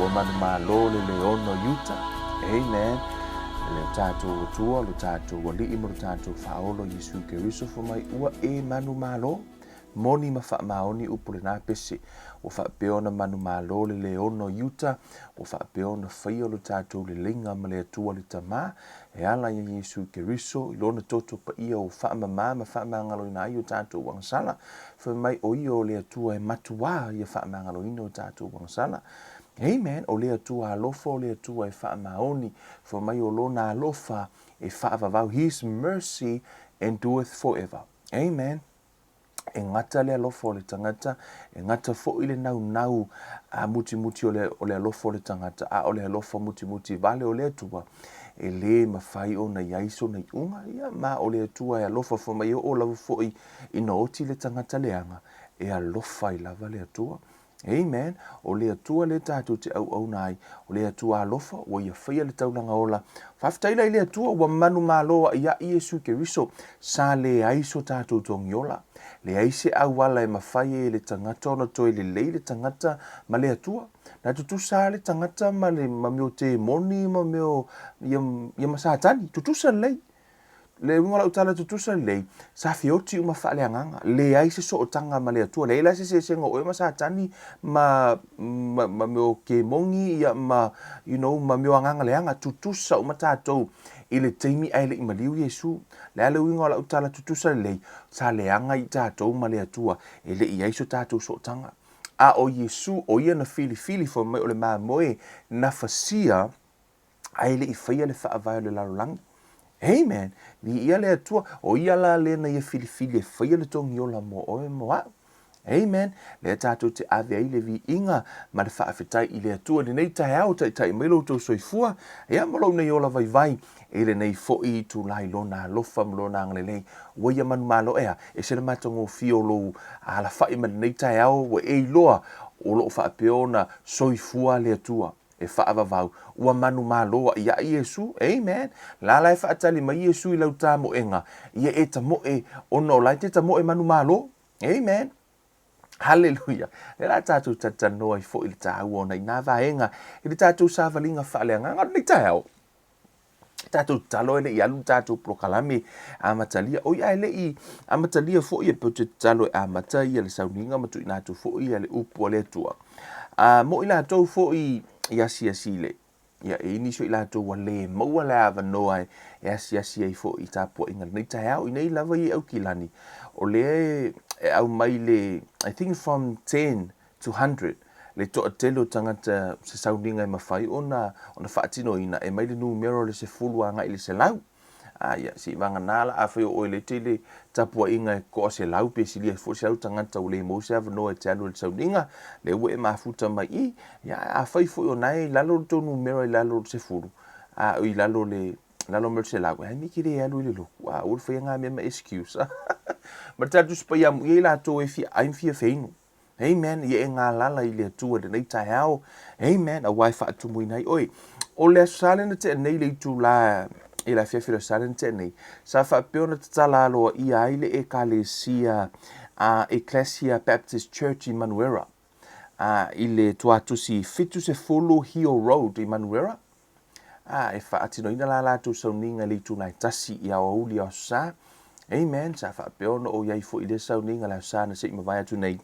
Ua manumalo le leono i uta. Amen. Le tatou Atua, lo tatou Alii ma lo tatou Faaola Iesu Keriso fai mai ua e manumalo. Moni ma faamaoni upu lena pese. Ua faapea ona manumalo le leono i uta, ua faapea ona faia lo tatou leleiga ma le Atua le Tama, e ala ia Iesu Keriso i lona toto paia ua faamama ma faamagaloina ai o tatou agasala. Fai mai o ia o le Atua e matuā ia faamagaloina o tatou agasala. Amen. O le Atua alofa, o le Atua e faamaoni. Fai mai o lona alofa e faavavau. His mercy endureth forever. Amen. E gata le alofa o le tagata, e gata foi le naunau a mutimuti o le, o le alofa o le tagata, a o le alofa mutimuti vale o le Atua, e lē mafai ona i ai sona iuga, ia, ma o le Atua e alofa fai mai e oo lava foi ina oti le tagata leaga, e alofa ai lava le Atua. Amen. O le Atua lea tatou te auauna ai, o le Atua alofa, ua ia faia le taulaga ola. Faafetai la i le Atua ua manumalo a'ia'i Iesu Keriso, sa leai so tatou togiola. Leai se auala e mafai ai e le tagata ona toe lelei le tagata ma le Atua. Na tutusa lava le tagata ma le ma mea o temoni ma mea o ia, ia ma Satani, tutusa lelei. Le uiga o lau tala tutusa lelei, sa feoti uma faaleagaga, leai se sootaga ma le Atua, leai la se eseesega o oe ma Satani ma, ma, ma mea o kemogi, ia, ma, you know, ma mea o agaga leaga, tutusa uma tatou i le taimi ae le i maliu Iesu. Le a le uiga o lau tala tutusa lelei, sa leaga i tatou ma le Atua, e le i i ai so tatou sootaga. A o Iesu, o ia na filifili fai mai o le mamoe na fasia ae le i faia le faavae o le lalolagi. Amen. Viia le Atua. O ia la lea na ia filifili e faia le togiola mo oe mo a'u. Amen. Lea tatou te ave ai le viiga ma le faafetai i le Atua i lenei taeao, taitai mai lo outou soifua, ia ma lou nei ola vaivai i lenei foi itula i Lona alofa ma Lona agalelei. Ua ia manumalo ea, ese le matagofie o lou alafai mai lenei taeao, ua e iloa o lo o faapea ona soifua le Atua. e faavavau, ua manumalo aʻiaʻi Iesu. Amen. La la e faatali mai Iesu i lau tamoega, ia e tamoe ona o la e te tamoe manumalo. Amen. Haleluia. Lea la tatou talatalanoa ai foi i le taua ona i nā vaega i le tatou savaliga faaleagaga o lenei taeao. Tatou tatalo e le i alu le tatou polokalame amatalia. Oi ae le i amatalia foi e pei ou te tatalo e amata ia le sauniga ma tuuina atu foi ia le upu a le Atua. A mo i latou foi i asiasi i le ia e i ai nisi o i latou ua le maua le avanoa e asiasi ai foi i tapuaiga lenei taeao i nei lava i Aukilani. O lea e aumai le I think from 10 to 100 le toatele o tagata se sauniga e mafai ona ona faatinoina e mai le numera o le 10 agai i le 100. A ia, se i vagana la afai o oe lea e te i le tapuaiga e toa 100 pe silia foi le 100 tagata ua le maua se avanoa e te alu i le sauniga, lea ua e mafuta mai i, ia ae afai foi o na e i lalo le tou numera i lalo o le 10, a i lalo o le lalo mai o le 100, ai me ke le alu i le lotu, a ua le faia ngā mea ma excuse. Ma le tala Tusi Paia amuia i latou e fia ai ma fia feinu. Amen. Ia e galala i le Atua i lenei taeao. Amen. Aua e faatumuina ai oe. O le Aso Sa lea na tea nei le itula i le afiafi o le Aso Sa lea na tea nei, sa faapea ona tatala aloaia ai le Ekalesia a Ecclesia Baptist Church i Manuera a i le tuatusi 70 Hio Road i Manuera. A, e faatinoina la latou sauniga i le itula e tasi i aoauli o Aso Sa. Amen. Sa faapea ona ou i ai foi i lea sauniga le Aso Sa na se i mavae atu nei.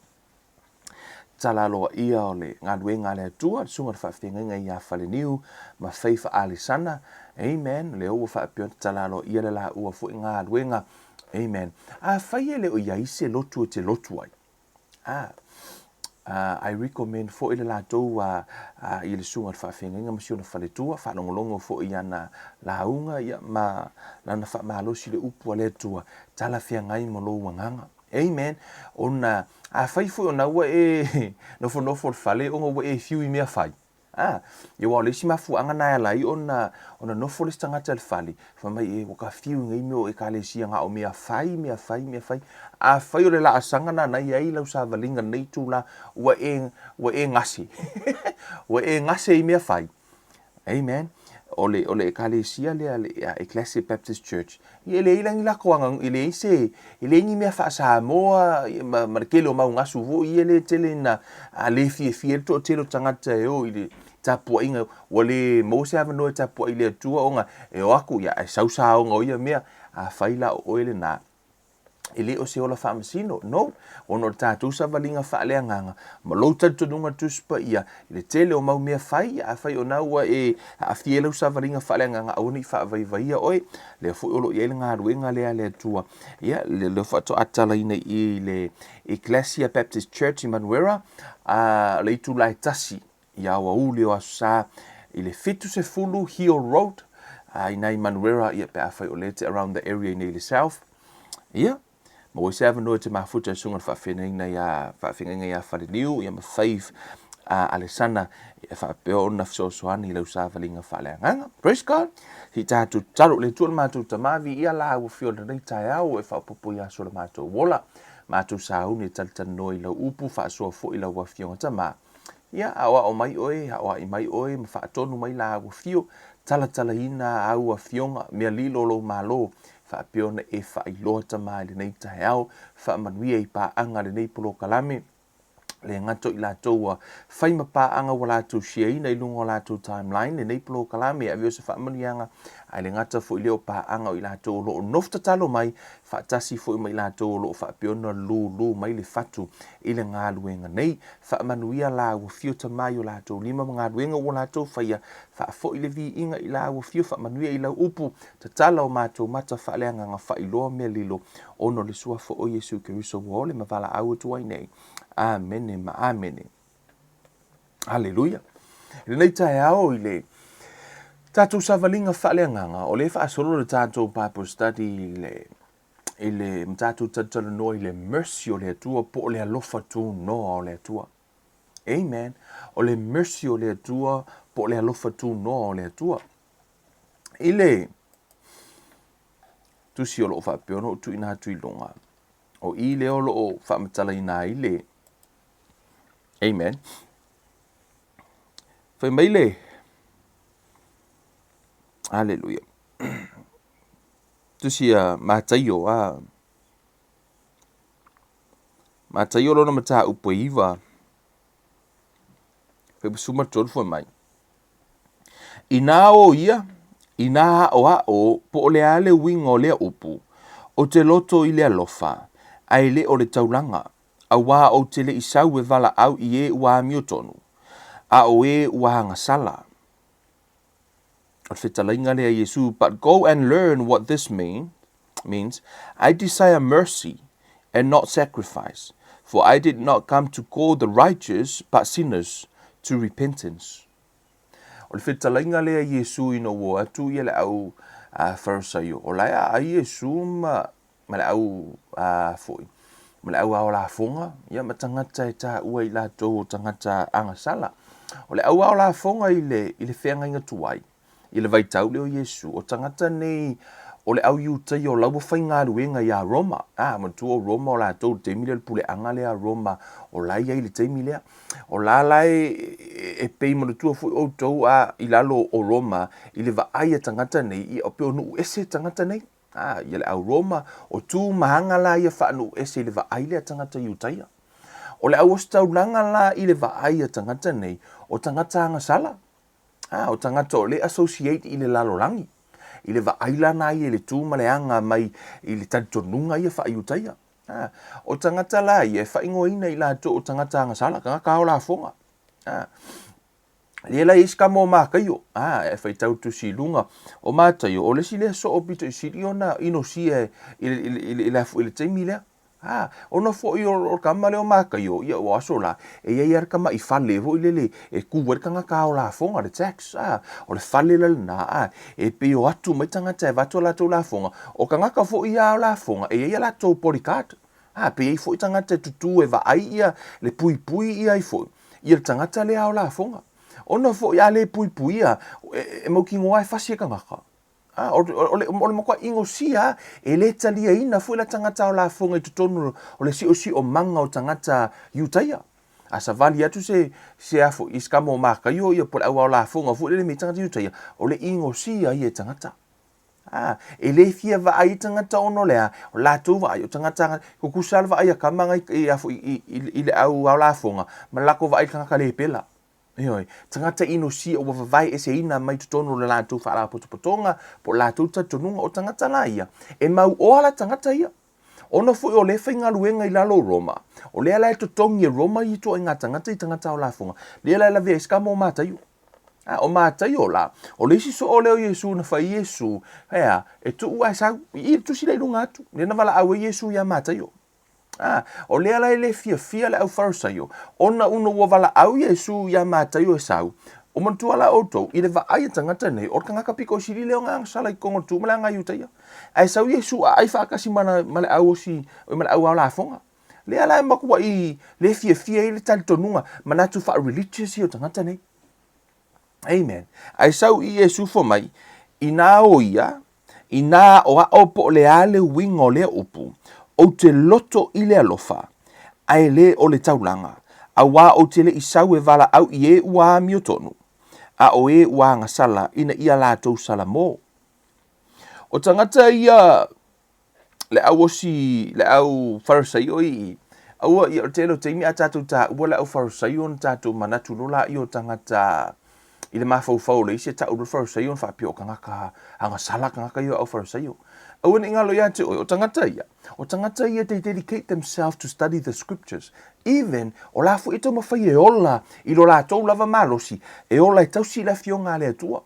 Tatala aloaia o le galuega a le Atua, le Susuga i le Faafeagaiga ia Faleniu ma Faith Alesana. Amen. Lea ua faapea ona tatala aloaia le laua foi galuega. Amen. Afai e le o i ai se lotu e te lotu ai, A, I recommend foi le latou i le susuga i le faafeagaiga ma si ona faletua, faalogologo foi i ana lauga ia, ma lana faamalosi i le upu a le Atua, talafeagai ma lou agaga. Amen. Ona, afai foi ona ua e nofonofo i le fale ona ua e fiu i mea fai, A, ia aua o le isi mafuaaga na e ala ai ona, ona nofo le isi tagata i le fale, fai mai e, ua ka fiu i nei mea o Ekalesia na o mea fai, mea fai, mea fai. Afai o le laasaga na na i ai lau savaliga i lenei itula, ua e, ua e gase. Ua e gase i mea fai. Amen. O le, o le Ekalesia lea, le Ecclesia Baptist Church, ia e leai la ni latou aga, e leai se, e leai ni mea faa-Samoa ma, ma le tele o mau gasu foi ia lea e tele ina le fiafia ai le toatele o tagata e o i le Tapuaiga, ua le maua se avanoa e tapuai i le Atua ona e o aku, ia, ae sau saoga o ia mea. Afai la o oe lena, e le o se ola faamasino, no, ona o le tatou savaliga faaleagaga ma lou talitonuga Tusi Paia i le tele o mau mea fai, afai o na ua e aafia ai lau savaliga faaleagaga, aua ne i faavaivaia oe. Lea foi o lo o i ai le galuega lea a le Atua, ia, lea faatoa tatalaina i i i le Ecclesia Baptist Church i Manuera, a le itula e 1 i aoauli o Aso Sa i le 70 Hill Road, a i nai Manuera, ia, pe afai o lea e te around the area i nei i le South, ia, maua ai se avanoa e te mafuta i le susuga i le faafeagaiga ia, faafeagaiga ia Faleniu, ia ma Faith a Alesana, e faapea ona fesoasoani i lau savaliga faaleagaga. Praise God! Se i tatou tatalo, le Atua le matou Tama, viia la ua afio i lenei taeao e faaopoopo i aso o le matou ola. Matou sauni e talatalanoa i lau upu, faasoa foi i lau Afioga Tama. Ia, aoao mai oe, aoai mai oe ma faatonu mai la au afio, talatalaina au afioga, mea lilo o lou Malo, faapea ona e faailoa Tama i lenei taeao, faamanuia i paaga lenei polokalame, le gata o i latou ua fai ma paaga ua latou share-ina i luga o latou timeline lenei polokalame e ave o se faamanuiaga, ae le gata foi lea o paaga o i latou o lo o nofo tatalo mai, faatasi foi ma i latou o lo o faapea ona lulu mai le fatu i le galuega nei. Faamanuia la ua fio tama i o latou lima ma galuega ua latou faia, faafoi le viiga i la ua fio faamanuia i lau upu, tatala o matou mata faaleagaga faailoa mea lilo ona o le Suafa o Iesu Keriso ua ole ma valaau atu ai nei. Amene ma amene. Aleluia. I lenei taeao i le tatou savaliga faaleagaga, o lea e faasolo le tatou Bible study i le i le ma tatou talatalanoa i le mercy o le Atua po o le alofa tunoa o le Atua. Amen. O le mercy o le Atua po o le alofa tunoa o le Atua. I le tusi o lo o faapea ona ou tuuina atu i luga, o i lea o lo o faamatalaina ai le Amen. Fai mai le Aleluia. Tusi a Mataio, a Mataio lona mataupu e iva, 13 fai mai. Inā o ia, inā aʻoaʻo po o le a le uiga o lea upu, ou te loto i le alofa, a e le o le taulaga, auā ou te le i sau e valaau i ē ua amiotonu, a o ē ua agasala. O le fetalaiga lea a Iesu, But go and learn what this mean, means, I desire mercy and not sacrifice, for I did not come to call the righteous, but sinners to repentance. O le fetalaiga lea a Iesu ina ua o atu ia le au Farisaio, o la e aai Iesu ma ma le au a foi, ma le au ao lafoga, ia ma tagata e taua i latou o tagata agasala. O le au ao lafoga i le, i le feagaiga tuai, i le vaitau lea o Iesu, o tagata nei o le au Iutaia o la ua faigaluega iā Roma. A, manatua o Roma o latou i le taimi lea o le puleaga lea a Roma o la e i ai i le taimi lea. O la la e, e pei manatua foi outou a i lalo o Roma i le vaai a tagata nei, ia o pei o nuu ese tagata nei. Ā, ia le au Roma, o tu ma aga la ia faanuu ese i le vaai lea a tagata Iutaia. O le au ositaulaga la i le vaai a tagata nei, o tagata agasala, ā, o tagata o le associate i le lalolagi, i le vaai la na ia i le tu ma le aga mai i le talitonuga ia faa-Iutaia. Ā, o tagata la ia e faaigoaina i latou o tagata agasala, tagata ao lafoga. Ā, Lea la i ai se kama o Mataio, a, e faitau tusi i luga o Mataio, o le isi lea soo pito i sili ona inosia i le, i le, i le, i le, i le taimi lea. A, ona foi o, o le kama lea o Mataio, ia ua aso la, e i ai lava le tama'i fale foi lele e ku ai le tagata ao lafoga, le tax, a, o le fale la lena, a, e pei o atu mai tagata e avatu a latou lafoga, o tagata foi ia ao lafoga, e i ai a latou bodyguard, a, pe i ai foi tagata e tutū e vaai ia le puipui ia ai foi, ia le tagata lea ao lafoga. Ona foi a le puipuia, e, e mautinoa e fasi e tagata. A, o, o, o, le, o le matua inosia e le taliaina foi la tagata ao lafoga i totonu o le siosiomaga o tagata Iutaia. A savali atu se, se a foi, i se kama o Mataio ia po o le au ao lafoga foi lele me tagata Iutaia, o le inosia ia e tagata. A, e le fia vaai i tagata ona o le a, o latou vaai, o tagata, tutusa lava le vaai a tama na i, i, i, i, i le au ao lafoga, ma le latou vaai i le tagata lepela. Ioe, tagata inosia ua vavae eseina mai totonu o le latou faalapotopotoga po o latou talitonuga, o tagata la ia, e mauoa la tagata ia. Ona foi o lea e faigaluega i lalo o Roma, o lea la e totogi e Roma ia ituaiga tagata i tagata ao lafoga, lea la e lavea ai se kama o Mataio. A o Mataio la, o le isi soo lea o Iesu na fai i Iesu, e a, e tuu ae sau, i i le tusi lea i luga atu, lea na valaau ai Iesu ia Mataio. A, o lea la e le fiafia le au Farisaio, ona una ua valaau Iesu iā Mataio e sau, o manatua la outou, i le vaai a tagata nei, o le tagata pito sili lea ona agasala i totonu o le tu ma le aga Iutaia. Ae sau Iesu aai faatasi ma le, ma le au osi, ma le au ao lafoga. Lea la e matuai le fiafia ai le talitonuga, manatu faa-religious ia o tagata nei. Amen. Ae sau i Iesu fai mai, inā o ia, inā aʻoaʻo po o le a le uiga o lea upu, ou te loto i le alofa, ae le o le taulaga, auā ou te le i sau e valaau i e ua amiotonu, a o e ua agasala ina ia latou salamo. O tagata ia le au osi, le au Farisaio i i, aua ia o le tele o taimi a tatou taua le au Farisaio ona tatou manatu loa laia o tagata i le mafaufau o le isi e tau loa le Farisaio ona faapea o tagata agasala tagata ia o au Farisaio. Aua ne i galo ia te oe, o tagata ia, o tagata ia they dedicate themselves to study the scriptures. Even, o la foi e taumafai e ola i lo latou lava malosi, e ola e tausi i le Afioga a le Atua.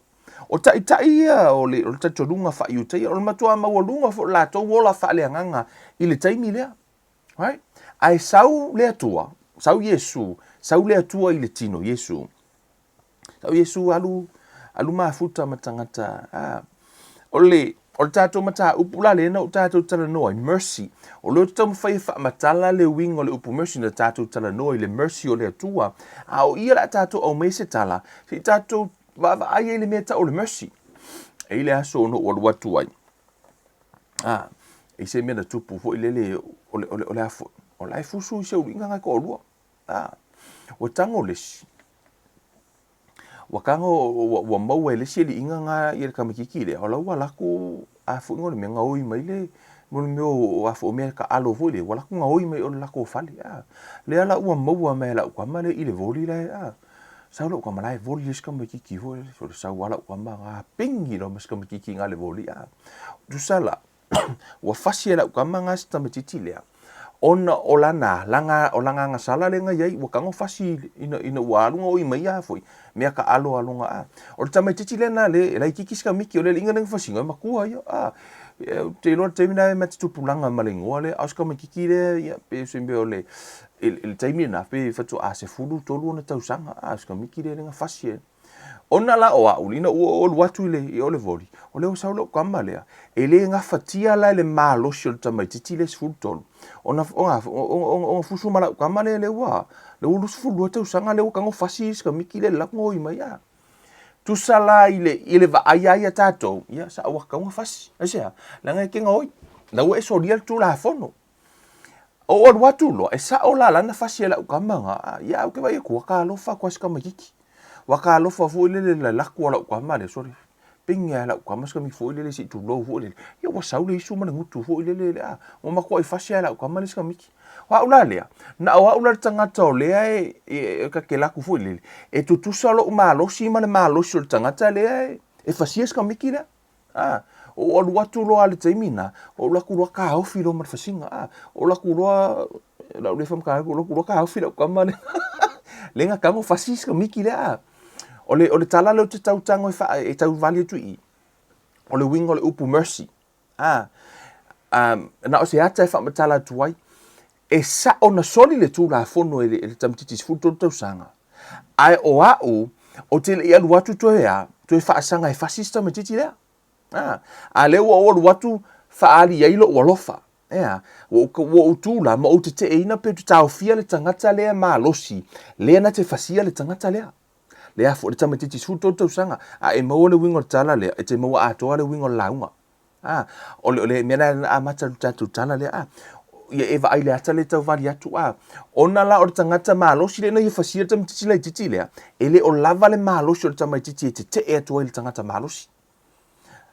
O taitai ia o le, o le talitonuga faa-Iutaia, o le matua maualuga foi o le latou ola faaleagaga i le taimi lea. Right? Ae sau le Atua, sau Iesu, sau le Atua i le tino, Iesu. Sau Iesu alu, alu mafuta ma tagata. Ah. O le, o le tatou mataupu la lea na ou tatou talanoa ai, mercy. O lea ou te taumafai e faamatala le uiga o le upu mercy na tatou talanoa i le mercy o le Atua. A o ia la tatou aumai se tala, se i tatou Vaavaai ai le mea tau o le mercy. E i le aso ona ou alu atu ai. A, i se mea na tupu foi lele o le, o le, o le afo. O la e fusu i se uluiga ngai toalua. A, ua tago le isi. Ua tago, ua, ua maua e le isi eliiga nga ia le tamaitiiti lea. O la ua alu atu a foi ngo le mea gaoi mai le, mo le mea o a foi o mea taalo foi lea, ua alu atu gaoi mai o le latou fale. A, lea la ua maua mai e lau tama lea i le voli la e, a, Sau lau tama la e voli le isi tamaititi foi lele, sole sau lava lau tama na pigi loa ma si tamaititi na le voli a. Tusa la, ua fasi e lau tama na si tamaititi lea, ona o lana, lana, o lana agasala lea na i ai, ua tago fasi ina, ina ua alu gaoi mai ia foi, mea taalo a lona a. O le tamaititi lea na le, e laititi si kamiti, o le alii na lea na fasiga, e matua ia, a. Ou te iloa le taimi lena e ma te tupulaga ma le igoa lea, a o si tamaititi lea, ia, pe o se mea o le, i le taimi lena, pe faatoa 13 ona tausaga, a, o si kamiti lea na fasi e. Ona la o au, ina ua ou alu atu i le, i o le voli, o lea ua sau lou tama lea, e le gafatia la le malosi o le tamaititi lea 13, ona, ona, ona, ona fusu ma lau tama lea, lea ua, lea ua 22 tausaga, lea ua tago fasi si kamiti lea i le latou gaoi mai, a. Tusa la i le, i le vaai a ia tatou, ia, sa ua tatau ona fasi. Aisea? Leaga e te gaoi. La ua e solia le Tulafono. Ou alu atu loa, e sao la lana fasi e lau tama na, ia au ke vaai atu, ua talofa atu a si tamaititi. Ua talofa foi lele le laku a lau tama lea, sole, pigi a e lau tama si tamaiti foi lele se i tulou foi lele. Ia ua sau le isu ma le gutu foi lele, a, ua matuai fasi a e lau tama le isi tamaiti. O au la lea, na o au la le tagata o lea e, e, e ta te laku foi lele, e tutusa lou malosi ma le malosi o le tagata lea e, e fasia si tamaiti lea. A, ou alu atu loa i le taimi lena, ou alu atu loa taofi loa ma le fasiga. A, ou alu atu loa, o le a ou le faamatala atu, ou alu atu loa taofi lau tama lea. Lea na tago fasi si tamaiti lea. A, o le, o le tala lea ou te tau tago e faa, e tau vali atu i i, o le uiga o le upu mercy. A, a, na o se ata e faamatala atu ai, e sao na soli le Tulafono e le, e le tamaitiiti 13 tausaga, ae o au, ou te le i alu atu toe a, toe faasaga e fasi si tamaitiiti lea. A, a lea ua ou alu atu faaali ai lou alofa. Ea, ua ou, ua ou tu la ma ou teteeina pe ou te taofia le tagata lea malosi, lea na te fasia le tagata lea. Lea foi le tamaitiiti 13 tausaga, a e maua le uiga o le tala lea, e te maua atoa le uiga o le lauga. A, o le, o le mea lea na amata le tatou tala lea, a, ia e vaai le ata lea e tau vali atu, a, ona la o le tagata malosi lea na ia fasia le tamaitiiti laitiiti lea, e le o lava le malosi o le tamaitiiti e tetee atu ai le tagata malosi.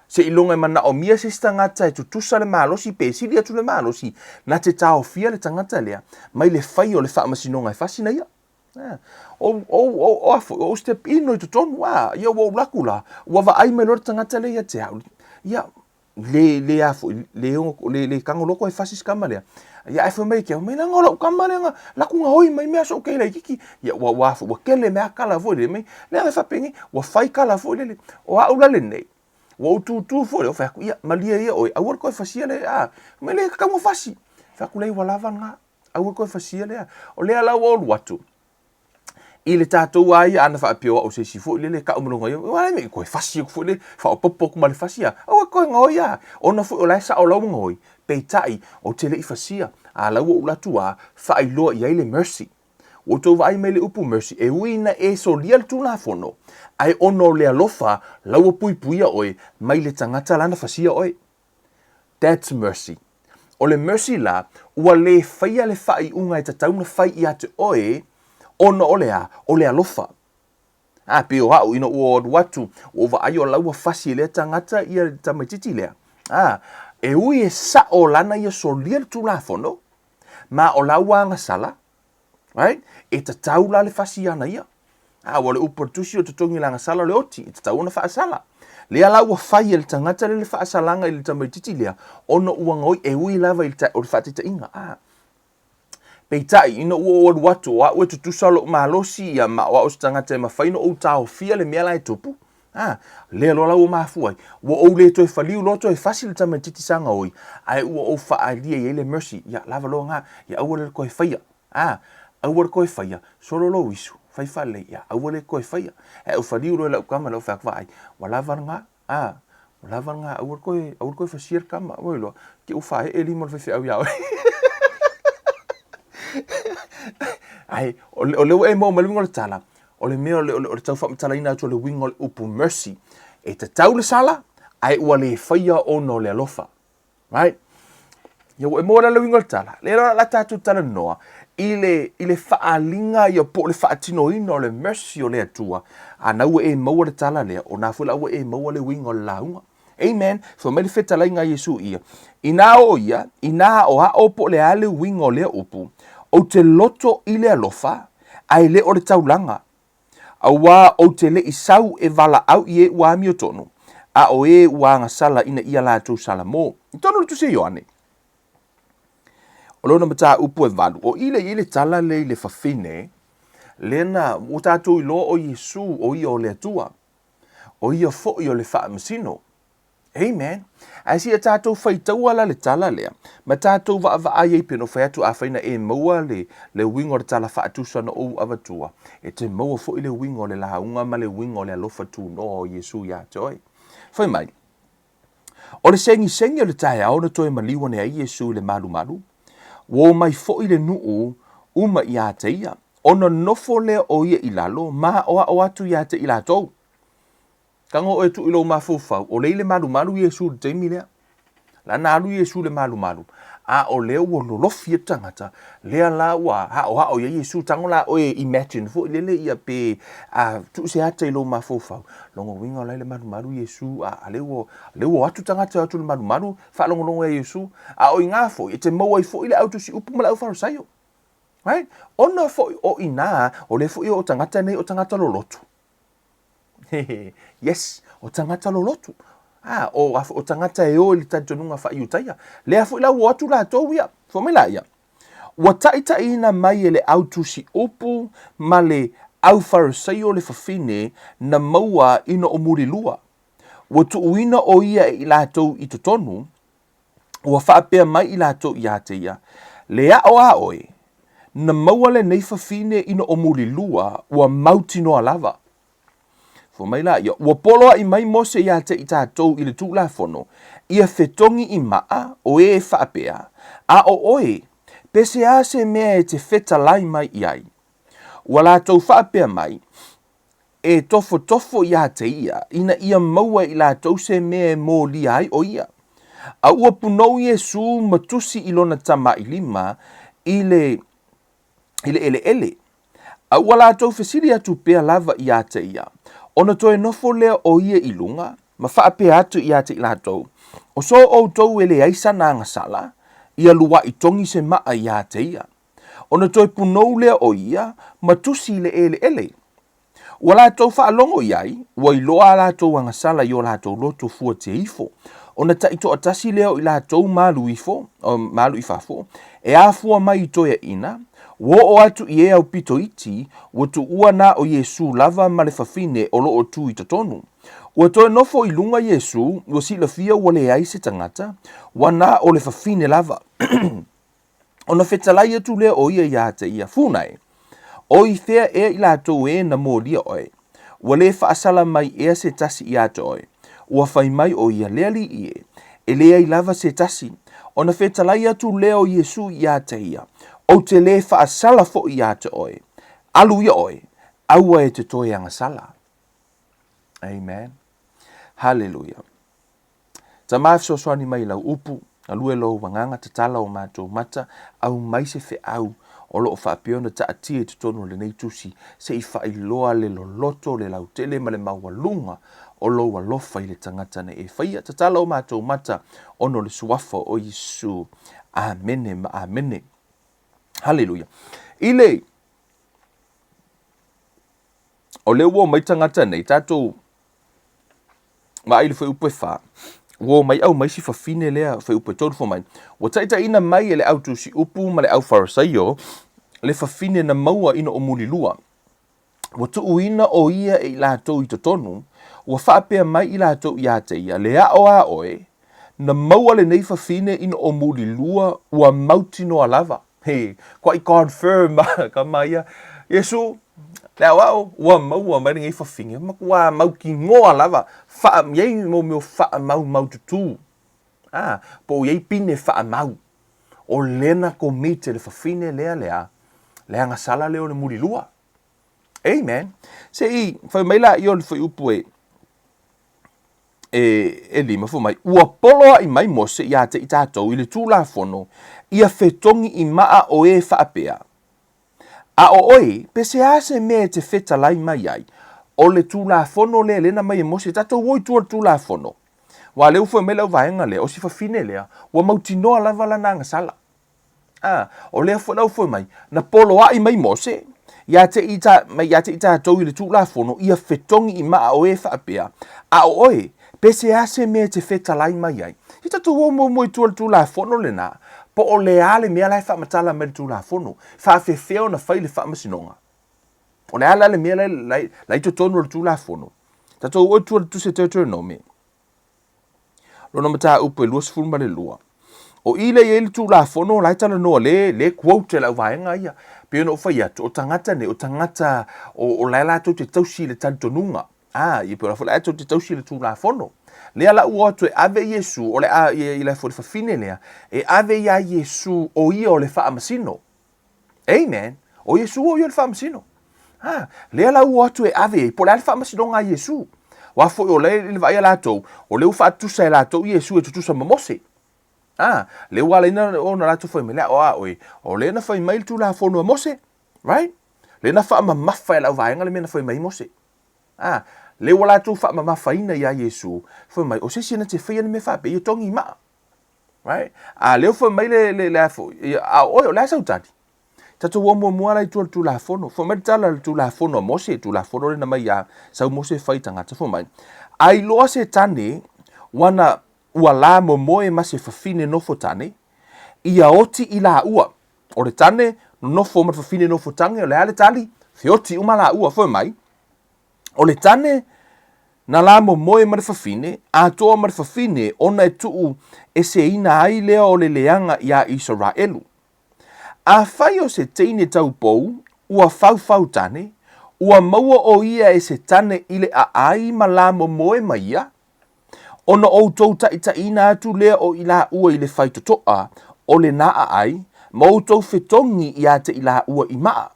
Seiloga e manaomia se isi tagata e tutusa le malosi pe sili atu le malosi, na te taofia le tagata lea mai le fai o le faamasinoga e fasi na ia. Ou, ou, ou, o a foi, ou step in i totonu, a, ia ua ou laku la, ua vaai mai loa le tagata lea ia te au, ia, le, le a foi, le, le, le tago loa koe fasi si kama lea. Ia ae fai mai ke au, mai leaga o lau kama lea na laku gaoi mai mea so'u kei laititi. Ia ua, ua, ua kele mea kala foi lele mai, leaga e faapenei, ua fai kala foi lele. O au la lenei, ua ou tutū foi lea, ou fai atu, ia, malie ia oe, aua le toe fasia le, a, fai mai le tatau ona fasi. Fai atu leai ua lava lena, aua le toe fasia lea. O lea la ua ou alu atu, i le tatou a ia ana faapea o au se isi foi lele tau ma lona ia, ua le toe fasi atu foi le faaopoopo atu ma le fasi a, aua e toe gaoi a, ona foi o la e sao la ua gaoi, peitai ou te le i fasia, a la ua ou alu atu a faailoa i ai le mercy. Ua outou vaai mai i le upu mercy, e ui ina e solia le Tulafono, ae ona o le alofa la ua puipuia oe mai le tagata la na fasia oe. That's mercy. O le mercy la, ua le faia le faaiuga e tatau ona fai ia te oe ona o le a? O le alofa. A, pei o au, ina ua alu atu, ua ou vaai o la ua fasi e lea tagata ia le tamaitiiti lea. A, e ui e sao lana ia solia le Tulafono, ma o la ua agasala, right? E tatau la le fasi ana ia. A, ua le upu a le tusi o totogi le agasala o le oti, e tatau ona faasala. Lea la ua fai e le tagata lea le faasalaga i le tamaitiiti lea, ona ua gaoi e ui lava i le, o le faataitaiga. A, peitai, ina ua ou alu atu, o au e tutusa lou malosi, ia, ma o au o se tagata e mafai ona ou taofia le mea la e tupu, A, lea loa la ua mafua ai, ua ou le toe faliu loa toe fasi le tamaititi sa gaoi, ae ua ou faaalia i ai le mercy, ia lava loa nga, ia aua le toe faia. A, aua le toe faia, solo lou isu, fai faalelei, ia aua le toe faia. Ae ou faliu loa i lau tama, lau fai atu, vaai, ua lava lena, a, ua lava lena, aua le toe, aua le toe fasia le tama, ua iloa, te i ua faaee lima o le faifeau ia oe. Ae, o lea ua e maua mai le uiga o le tala, O le mea o le, o le, o le tau faamatalaina atu o le uiga o le upu mercy, e tatau le sala, ae ua le faia ona o le alofa. Right? Ia ua e maua la le uiga o le tala. Lea la la tatou talanoa i le, i le faaaliga ia po o le faatinoina o le mercy o le Atua. A na ua e maua le tala lea, o na foi la ua e maua le uiga o le lauga. Amen. Fai mai le fetalaiga a Iesu ia, Inā o ia, inā aʻoaʻo po o le a le uiga o lea upu, ou te loto i le alofa, ae le o le taulaga. Auā ou te le i sau e valaau i e ua amiotonu, a o e ua agasala ina ia latou salamo. I totonu o le Tusi a Ioane, o lona mataupu e valu, o i lea i ai le tala lea i le fafine, lea na, ua tatou iloa o Iesu o ia o le Atua. O ia foi o le faamasino. Amen. Ae se i tatou faitaua la le tala lea, ma tatou vaavaai ai pei ona fai atu, afai na e maua le, le uiga o le tala faatusa na ou avatua, e te maua foi le uiga o le lauga ma le uiga o le alofa tunoa o Iesu iā te oe. Fai mai, O le segisegi o le taeao na toe maliu ane ai Iesu i le malumalu, ua omai foi le nuu uma iā te ia, ona nofo lea o ia i lalo ma aʻoaʻo atu iā te i latou. Tago oe e tuu i lou mafaufau, o lea i le malumalu Iesu i le taimi lea. La na alu Iesu i le malumalu, a o lea ua lolofi atu tagata, lea la ua aʻoaʻo i ai Iesu. Tago la oe e imagine foi lele ia pe a tuu se ata i lou mafaufau, lona uiga o la i le malumalu Iesu, a lea ua, lea ua o atu tagata e o atu i le malumalu, faalogologo ia Iesu. A o i ina foi, e te maua ai foi le au tusi upu ma le au Farisaio. Right? Ona foi o ina, o lea foi o tagata nei o tagata lolotu. Yes, o tagata lolotu. Ah, o, o tagata e o i le talitonuga faa-Iutaia. Lea foi la ua o atu latou ia. Fai mai la ia, ua taitaiina mai e le au tusi upu ma le au Farisaio le fafine na maua ina o mulilua. Ua tuuina o ia e i latou i totonu, ua faapea mai i latou iā te ia, Le aʻo a oe, na maua lenei fafine ina o mulilua, ua mautinoa lava. Fua mai la ia, ua poloaʻi mai Mose iā te i tatou i le Tulafono, ia fetogi i maʻa o e faapea, a o oe, pese a se mea e te fetalai mai i ai? Ua latou faapea mai, e tofotofo iā te ia, ina ia maua i latou se mea e molia ai o ia. A ua punou Iesū ma tusi i lona tamailima i le, i le eleele. A ua latou fesili atu pea lava iā te ia, ona toe nofo lea o ia i luga, ma faapea atu iā te i latou, O so outou e leai sana agasala, ia luaʻi togi se maʻa iā te ia. Ona toe punou lea o ia ma tusi i le eleele. Ua latou faalogo i ai, ua iloa a latou agasala i o latou loto fuatia ifo. Ona taitoatasi lea o i latou ma alu ifo, ma alu i fafo, e afua mai i toeaiina, ua oo atu i e aupito iti, ua tuua na o Iesu lava ma le fafine o lo o tu i totonu. Ua toe nofo i luga Iesu, ua silafia ua leai se tagata, ua na o le fafine lava. Ona fetalai atu lea o ia iā te ia, Funa e! O i fea ea i latou ē na molia oe? Ua lē faasala mai ea se tasi iā te oe? Ua fai mai o ia, Le Alii e, e leai lava se tasi. Ona fetalai atu lea o Iesu iā te ia, Ou te lē faasala foʻi iā te oe. Alu ia oe, aua e te toe agasala. Amen. Haleluia. Tama e fesoasoani mai i lau upu, galue lou agaga tatala o matou mata, aumai se feau o lo o faapea ona taatia i totonu o lenei tusi, se i faailoa le loloto, le lautele ma le maualuga o lou alofa i le tagata na e faia. Tatala o matou mata ona o le suafa o Iesu. Amene ma amene. Haleluia. I le o lea ua omai tagata nei, tatou vaai i le fuaiupu e fa, ua omai aumai si fafine lea, fuaiupu e 3 fai mai, ua taitaiina mai e le au tusi upu ma le au Farisaio le fafine na maua ina o mulilua. Ua tuuina o ia e i latou i totonu, ua faapea mai i latou iā te ia, le aʻo a oe, na maua lenei fafine ina o mulilua, ua mautinoa lava. He, quite confirm ka ma ia. Iesu, le aoao, ua maua mai lenei fafine, matua mautinoa lava, wha, iai mo mea whaamaumau tutū. Ah, po o iai pine whaamau. O lena komite le fafine lea lea, le agasala lea o le mulilua. Amen. Se i, whai mai la i o le whaiupu e, e, e lima fai mai, ua poloaʻi mai Mose iā te i tātou i le Tulafono, ia fetogi i maa o e faapea, A o oe, peseā se mea e te fetalai mai ai, o le Tulafono lea lena mai e Mose, tātou o i tua o le Tulafono. Ua lea ua fai mai lau vaega lea, o si fafine lea, ua mautinoa lava lana agasala. A, o lea foi la ua foi mai, na poloaʻi mai Mose, iā te i ta, mai iā te i tātou i le Tulafono, ia fetogi i maa o e faapea, a o oe, peseā se mea e te fetalai mai ai? I tatou o muamua i tua o le Tulafono lenā, po o le a le mea la e faamatala mai le Tulafono, faafefea ona fai le faamasinoga? O le a la le mea la, la, la i totonu o le Tulafono? Tatou o i tua o le Tusi a Deuteronome, Lona mataupu e 22. O i lea i ai le Tulafono, la e talanoa le, le quote e lau vaega ia. Pei ona ou fai atu, o tagata nei, o tagata o, o la e latou te tausi i le talitonuga. A, ia pei o la foi la e te tausi i le Tulafono. Lea la ua o atu e ave Iesu, o le a, ia, i le foi le fafine lea, e ave iā Iesu o ia o le faamasino. Amen. O Iesu o ia o le faamasino. Ha, lea la ua o atu e ave ai, po o le a le faamasinoga a Iesu. Aua foi o lea i le vaai a latou, o lea ua faatutusa e latou Iesu e tutusa ma Mose. Ha, lea ua ala ai ona latou fai mai, le a o a oe, o lea na fai mai le Tulafono a Mose, right? Lea na faamamafa e lau vaega le mea na fai mai ai Mose. Ha, lea ua latou faamamafaina iā Iesu, fai mai, o se isi na te faia le mea faapea, ia togi maa. Right? A lea ua fai mai le, le, le a foi, ia, a o oe, o le a sau tali? Tatou o muamua la i tua o le Tulafono. Fai mai le tala o le Tulafono a Mose, Tulafono lena mai iā sau Mose e fai i tagata, fai mai, a iloa se tane ua na, ua la momoe ma se fafine nofo tane, ia oti i laua. O le tane nonofo ma le fafine nofo tane, o le a le tali? Feoti uma laua. Fai mai, O le tane na la momoe ma le fafine, atoa ma le fafine ona e tuu eseina ai lea o le leaga iā Isaraelu. Afai o se teine taupou ua faufau tane, ua maua o ia e se tane i le aai ma la momoe ma ia, ona outou taitaiina atu lea o i laua i le faitotoa o lena aai, ma outou fetogi iā te i laua i maa.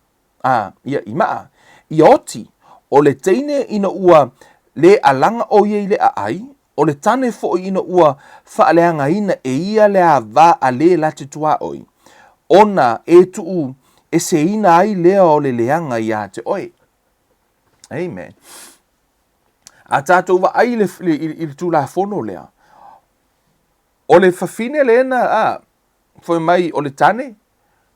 a ia i maa, ia oti, o le teine ina ua le alaga o ia i le aai, o le tane foʻi ina ua faaleagaina e ia le ava a le la te tuaoi, ona e tuu eseina ai lea o le leaga iā te oe. Amen. A tatou vaai i le, i, i le Tulafono lea, o le fafine lena, a, fai mai o le tane,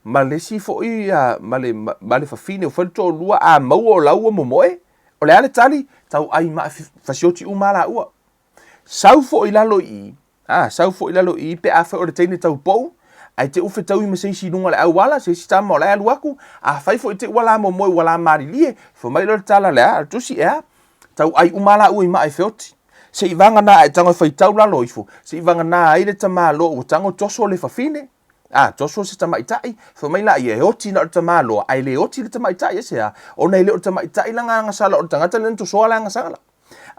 ma le isi foi ma le, ma le fafine ua fai le toalua, a maua o la ua momoe, o le a le tali? Tauai maa fasioti uma lava laua. Sau foi i lalo i i, a, sau foi i lalo i i pe afai o le teine taupou, ae te u fetaui ma se isi i luga o le auala, se isi tama o la e alu atu, afai foi te i ua la momoe ua la malilie, fai mai lea o le tala le a, a le tusi, e a? Tauai uma lava laua i maa e feoti. Se i vagana a e tago e faitau lalo ifo, se i vagana ai le tamaloa ua tago toso le fafine, a, toso se tamaitai, fai mai laia, e oti na o le tamaloa, ae le oti le tamaitai, aisea? Ona e le o le tamaitai lana agasala, o le tagata lea na tosoa le agasala.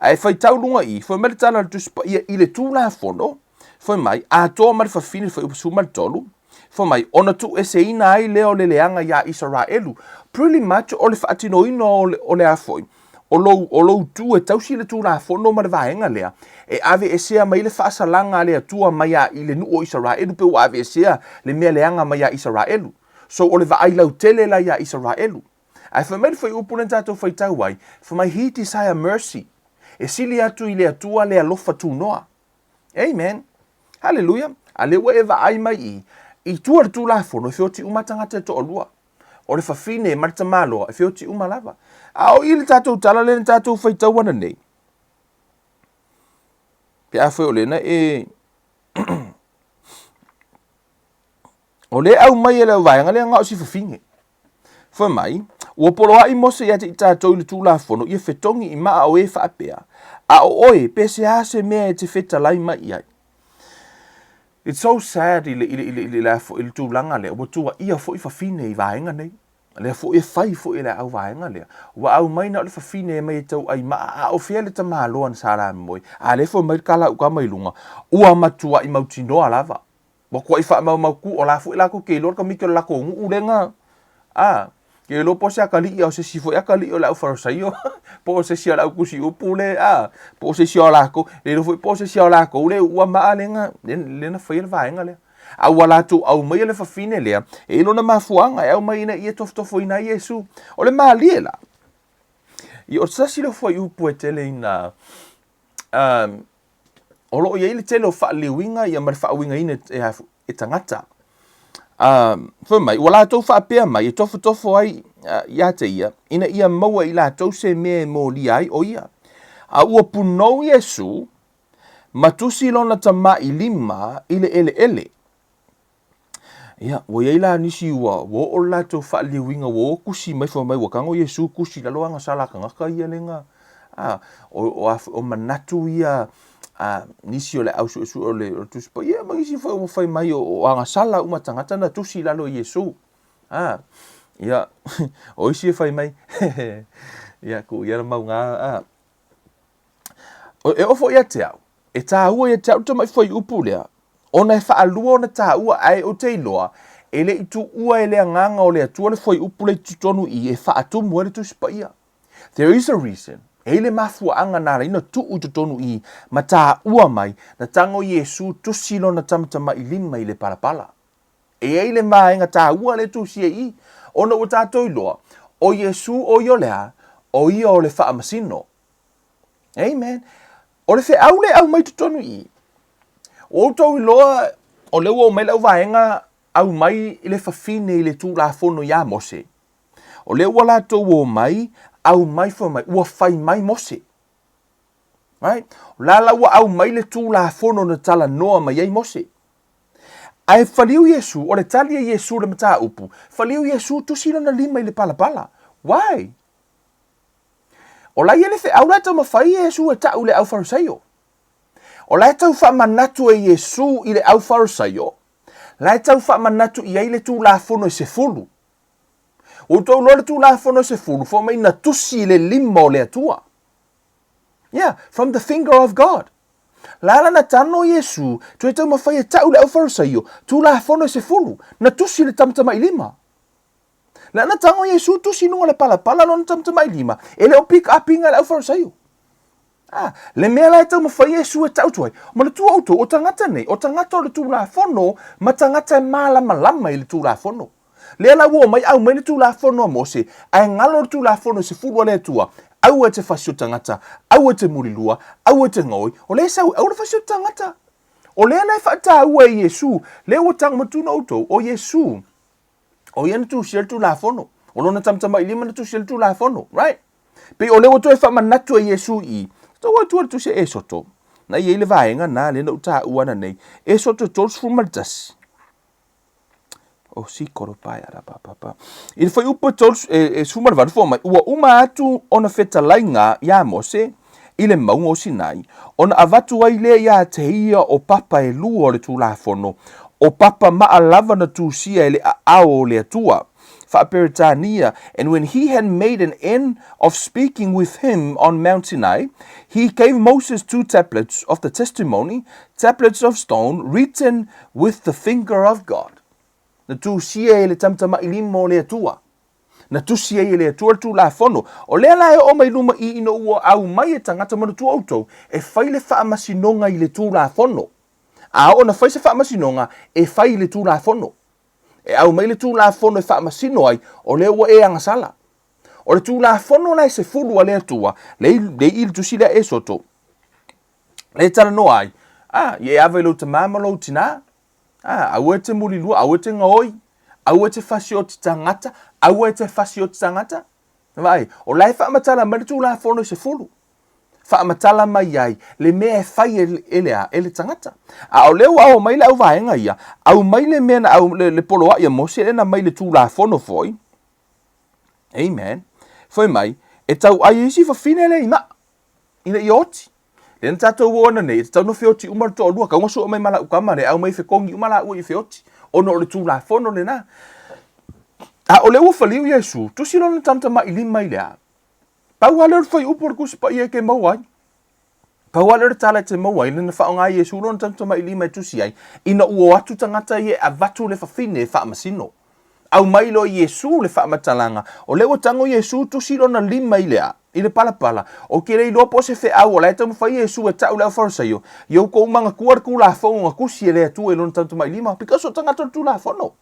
Ae faitau luga i, fai mai le tala a le Tusi Paia i le Tulafono, fai mai, atoa ma le fafine le fuaiupu 13, fai mai, ona tuueseina ai lea o le leaga iā Isaraelu. Pretty much o le faatinoina o le, o le a foi, o lou, o lou tu e tausi le Tulafono ma le vaega lea, e aveesea mai le faasalaga a le Atua mai a i le nuu o Isaraelu pe ua aveesea le mea leaga mai iā Isaraelu. So o le vaai lautele la iā Isaraelu. Ae fai mai le fuaiupu lea na tatou faitau ai, fai mai, He desire mercy. E sili atu i le Atua le alofa tunoa. Amen. Haleluia. A lea ua e vaai mai i, i tua le Tulafono, e feoti uma tagata e toalua. O le fafine ma le tamaloa, e feoti uma lava. A o i le tatou tala lea na tatou faitau ananei, pe afai o lena e O lea e aumai e le auvaega lea na o si fafine. Fai mai, ua poloai Mose ia te i tatou i le Tulafono ia fetogi i maa o e faapea, a o oe, pe se a se mea e te fetalai mai i ai. It's so sad i le, i le, i le, i le, i le tulaga lea, ua tuaia foi fafine i vaega nei. Lea foi e fai foi e le auvaega lea. Ua aumai na o le fafine e mai e tauai maa, a o fea le tamaloa na sa lamoe? A lea foi mai le kala ukama i luga, ua matuai mautinoa lava. Ua tuai faamaumau ku, o la foi latou te iloa le tamaiti o le latou nuu lena. A, ke iloa po o se atalii a o se isi foi atalii o le au Farisaio, po o se isi o le au tusi upu le, a, po o se isi o latou, le iloa foi po o se isi o latou le uua maa lena, lena faia le vaega lea. A ua latou aumaia le fafine lea, e i ai lona mafuaaga e aumai ina ia tofotofoina ai Iesu. O le malie la, ia o se tasi lea o fuaiupu e tele ina, um, o lo o i ai le tele o faaliliuina ia ma le faauigaina e, e tagata. Um, fai mai, ua latou faapea mai e tofotofo ai uh, ia te ia, ina ia maua i latou se mea e molia ai o ia. A ua punou Iesu, ma tusi lona tamaʻi lima i le eleele. Ia, ua i ai la nisi ua, ua oo le latou faaliliuina, ua o tusi mai fai mai ua tago Iesu tusi i lalo agasala a tagata ia lenga. A, o, o, a, o manatu ia a, nisi o le au suesue o le, o le Tusi Paia, ma nisi foi ua fai mai o, o agasala uma tagata na tusi i lalo i Iesu. A, ia, o isi e fai mai, ia, ku ia le mauga, a, E oo foi ia te au, e tāua ia te au le tamai fuaiupu lea, ona e faalua ona tāua, ae ou te iloa, e le i tuua e le Agaga o le Atua le fuaiupu lea i totonu i i e faatumu ai le Tusi Paia. There is a reason. E i ai le mafuaaga na ala ai ona tuu i totonu i i, ma tāua mai, na tago Iesu tusi lona tamatamailima i le palapala. E i ai le vaega tāua lea e tusia i i, ona ua tātou iloa, o Iesū o ia o le a? O ia o le faamasino. Amen. O le feau lea e aumai totonu i i. Ua outou iloa, o lea ua omai lau vaega aumai i le fafine i le Tulafono iā Mose. O lea ua latou omai, aumai fai mai, ua fai mai Mose. Right? O la la ua aumai le Tulafono na talanoa mai ai Mose. Ae faliu Iesu, o le tali a Iesu i le mataupu, faliu Iesu tusi lona lima i le palapala. Why? O la ia le feau la e taumafai Iesu e ta'u i le au Farisaio. O la e tau faamanatu e Iesu i le au Farisaio, la e tau faamanatu i ai le Tulafono e sefulu. Ua outou iloa le Tulafono e sefulu, fai mai na tusi i le lima o le Atua. Yeah, from the finger of God. La la na tano Iesu, toe taumafai e ta'u le au Farisaio, Tulafono e sefulu, na tusi i le tamatamailima. La na tago Iesu tusi i luga o le palapala lona tamatamailima, e le o pick up ina le au Farisaio. Ah, le mea la e taumafai Iesu e ta'u atu ai, manatua outou, o tagata nei, o tagata o le Tulafono ma tagata e malamalama i le Tulafono. Lea la ua omai aumai le Tulafono a Mose, ae galo le Tulafono e sefulu a le Atua, aua e te fasi o tagata, aua e te mulilua, aua e te gaoi, o lea e sau, aua le fasi o tagata. O lea la e faataua e Iesu, lea ua tago matuna outou, o Iesu. O ia na tusia le Tulafono. O lona tamatamailima na tusia le Tulafono. Right? Pei o lea ua toe faamanatu e Iesu i i, Tau atu le tusi a Esoto, na i ai le vaega na lea na ou taua ananei, Esoto 31. O si koro pae ara pa pa pa. I le fuaiupu e 18 fua mai, ua uma atu ona fetalaiga iā Mose i le mauga o Sinai, ona avatu ai lea iā te ia o papa e lua o le Tulafono, o papa maa lava na tusia e le aao o le Atua. Faa-Peretania, And when he had made an end of speaking with him on Mount Sinai, he gave Moses two tablets of the testimony, tablets of stone written with the finger of God. Na tusia e le tamatamailima o le Atua. Na tusi ai e le Atua le Tulafono. O lea la e oo mai luma i ina ua aumai e tagata manatua outou e fai le faamasinoga i le Tulafono. A oo na fai se faamasinoga, e fai i le Tulafono. E aumai le Tulafono e faamasino ai, o lea ua e agasala. O le Tulafono la e sefulu a le Atua, lea i i le tusi lea Esoto, lea e talanoa ai, a, ia e ava i lou tamā ma lou tinā, a, aua e te mulilua, aua e te gaoi, aua e te fasioti tagata, aua e te fasioti tagata. Vaai, o la e faamatala mai le Tulafono e sefulu. Faamatala mai ai le mea e fai e, e le a, e le tagata. A o lea ua ao mai le auvaega ia, aumai le mea na au, le, le poloaʻi a Mose lea na aumai i le Tulafono foi. Amen. Fai mai, e tauai ai isi fafine lea i maa, ina ia oti. Lea na tatou o ananei, e tatau ona feoti uma le toalua, kau na sue mai ma lau tama lea, aumai fetogi uma laua i feoti, ona o le Tulafono lena. A o lea ua faliu Iesu, tusi lona tamatamailima i le a? Pau lava lea o le fuaiupu o le Tusi Paia e te maua ai. Pau lava lea o le tala e te maua ai, lena faaaoga e Iesu lona tamatamailima e tusi ai, ina ua o atu tagata ia e avatu le fafine e faamasino. Aumai loa Iesu le faamatalaga, o lea ua tago Iesu tusi lona lima i le a? I le palapala. Ou te le iloa po o se feau o la e taumafai Iesu e tau i le aufalesaio, ia outou manatua le Tulafono na tusi e le Atua i lona tamatamailima, because o tagata o le Tulafono.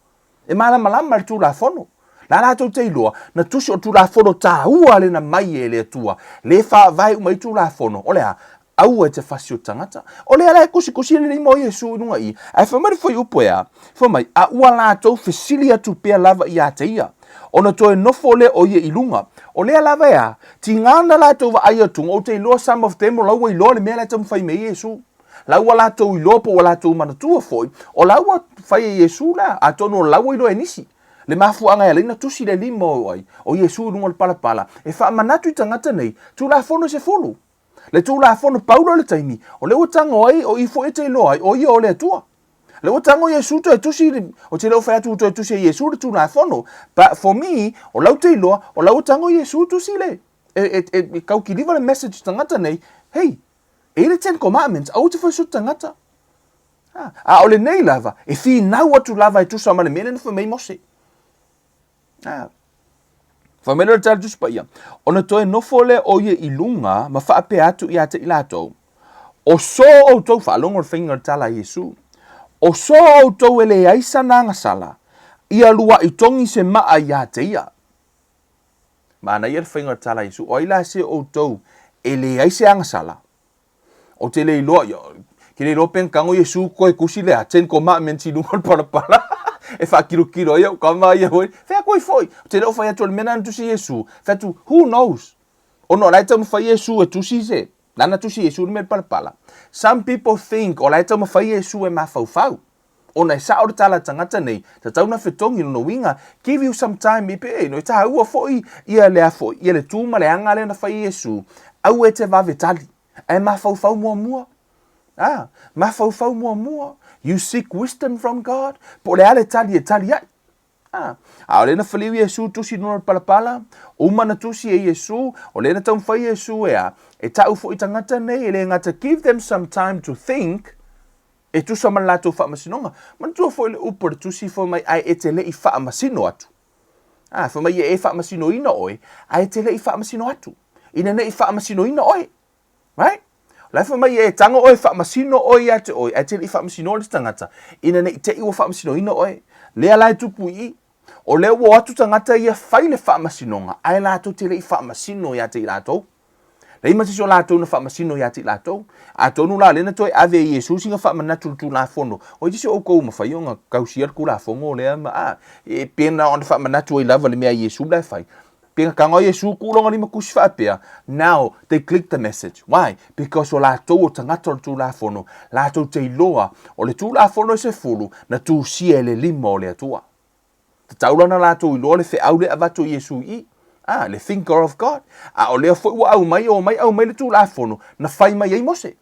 E malamalama le Tulafono. La latou te iloa, na tusi o le Tulafono taua lena mai e le Atua, le faavae uma ai Tulafono, o le a? Aua e te fasi o tagata. O lea la e tusitusi le lima o Iesu i luga i i. Ae fai mai le fuaiupu e a? Fai mai, a ua latou fesili atu pea lava iā te ia, ona toe nofo lea o ia i luga. O lea lava e a? Tiga na latou vaai atu, ou te iloa some of them o la ua iloa le mea la e taumafai mai ai Iesu. La ua latou iloa po ua latou manatua foi, o la ua fai e Iesu la, atonu o la ua iloa e nisi. Le mafuaaga e ala ai ona tusi le lima o ai, o Iesu i luga o le palapala, e faamanatu i tagata nei, Tulafono e sefulu. Le Tulafono Paulo i le taimi, o lea ua tago ai, o i foi e te iloa ai, o ia o le Atua. Le ua tago Iesu toe tusi, ou te le o fai atu ua toe tusi e Iesu le Tulafono, but for me, o lau te iloa, o la ua tago Iesu tusi le, e, e, e, e tau kiliva le message tagata nei, hey, e i le Ten Commandments, aua te fai tagata. A, a o lenei lava, e finau atu lava e tusa ma le mea lea na fai mai Mose. A, fai mai lea o le tala Tusi Paia, ona toe nofo lea o ia i luga ma faapea atu ia te i latou, O so outou, faalogo le faiga o le tala a Iesu, o so outou e leai sana agasala, ia luaʻi togi se maa iā te ia. Manaia le faiga o le tala a Iesu, o ai la se outou e leai se agasala? Ou te le iloa, ia, ke le iloa pe na tago Iesu toe tusi le a, Ten Commandments i luga o le palapala e faakilokilo ai au tama ia foi. Fai atu ai foi, ou te le o fai atu o le mea lena na tusi Iesu. Fai atu, who knows? Ona o la e taumafai Iesu e tusi se, lana tusi Iesu le mea i le palapala. Some people think o la e taumafai Iesu e mafaufau. Ona e sao le tala a tagata nei, tatau na fetogi lona uiga, give you some time i pe, no e taua foi ia lea foi, ia le tu ma le aga lea na fai e Iesu, aua e te vave tali, ae mafaufau muamua. Ah, mafaufau muamua. You seek wisdom from God. Po o le a le tali e tali ai. Ah, a o lea na faliu Iesu tusi luna o le palapala, uma na tusi e Iesu, o lea na taumafai Iesu e a, e tau foi tagata nei, e le gata give them some time to think, e tusa ma le latou faamasinoga. Manatua foi le upu a le Tusi fai mai, ae e te le i faamasino atu. A, fai mai ia e faamasinoina oe, ae e te le i faamasino atu. Ina ne i faamasinoina oe. Right? O la e fai mai ia e tago oe e faamasino oe ia te oe, ae te le i faamasinoa le tagata, ina ne i te i ua faamasinoina oe. Lea la e tupu i i. O lea ua o atu tagata ia fai le faamasinoga, ae latou te le i faamasino ia te i latou. Leai ma se isi o latou na faamasino ia te i latou. Atonu la lea na toe ave e Iesu sina faamanatu i le Tulafono, Oi te isi o outou ua mafai ona tausia le Tulafono lea ma, a, e pei na ona faamanatu ai lava le mea a Iesu la e fai. Pei na tago ai Iesu tuu lona limatusi faapea, Now they click the message. Why? Because o latou o tagata o le Tulafono, latou te iloa o le Tulafono e sefulu na tusia e le lima o le Atua. Tatau la ona latou iloa le feau lea e avatu e Iesu i i, a, le finger of God. A o lea foi ua aumai, omai aumai le Tulafono na fai mai ai Mose.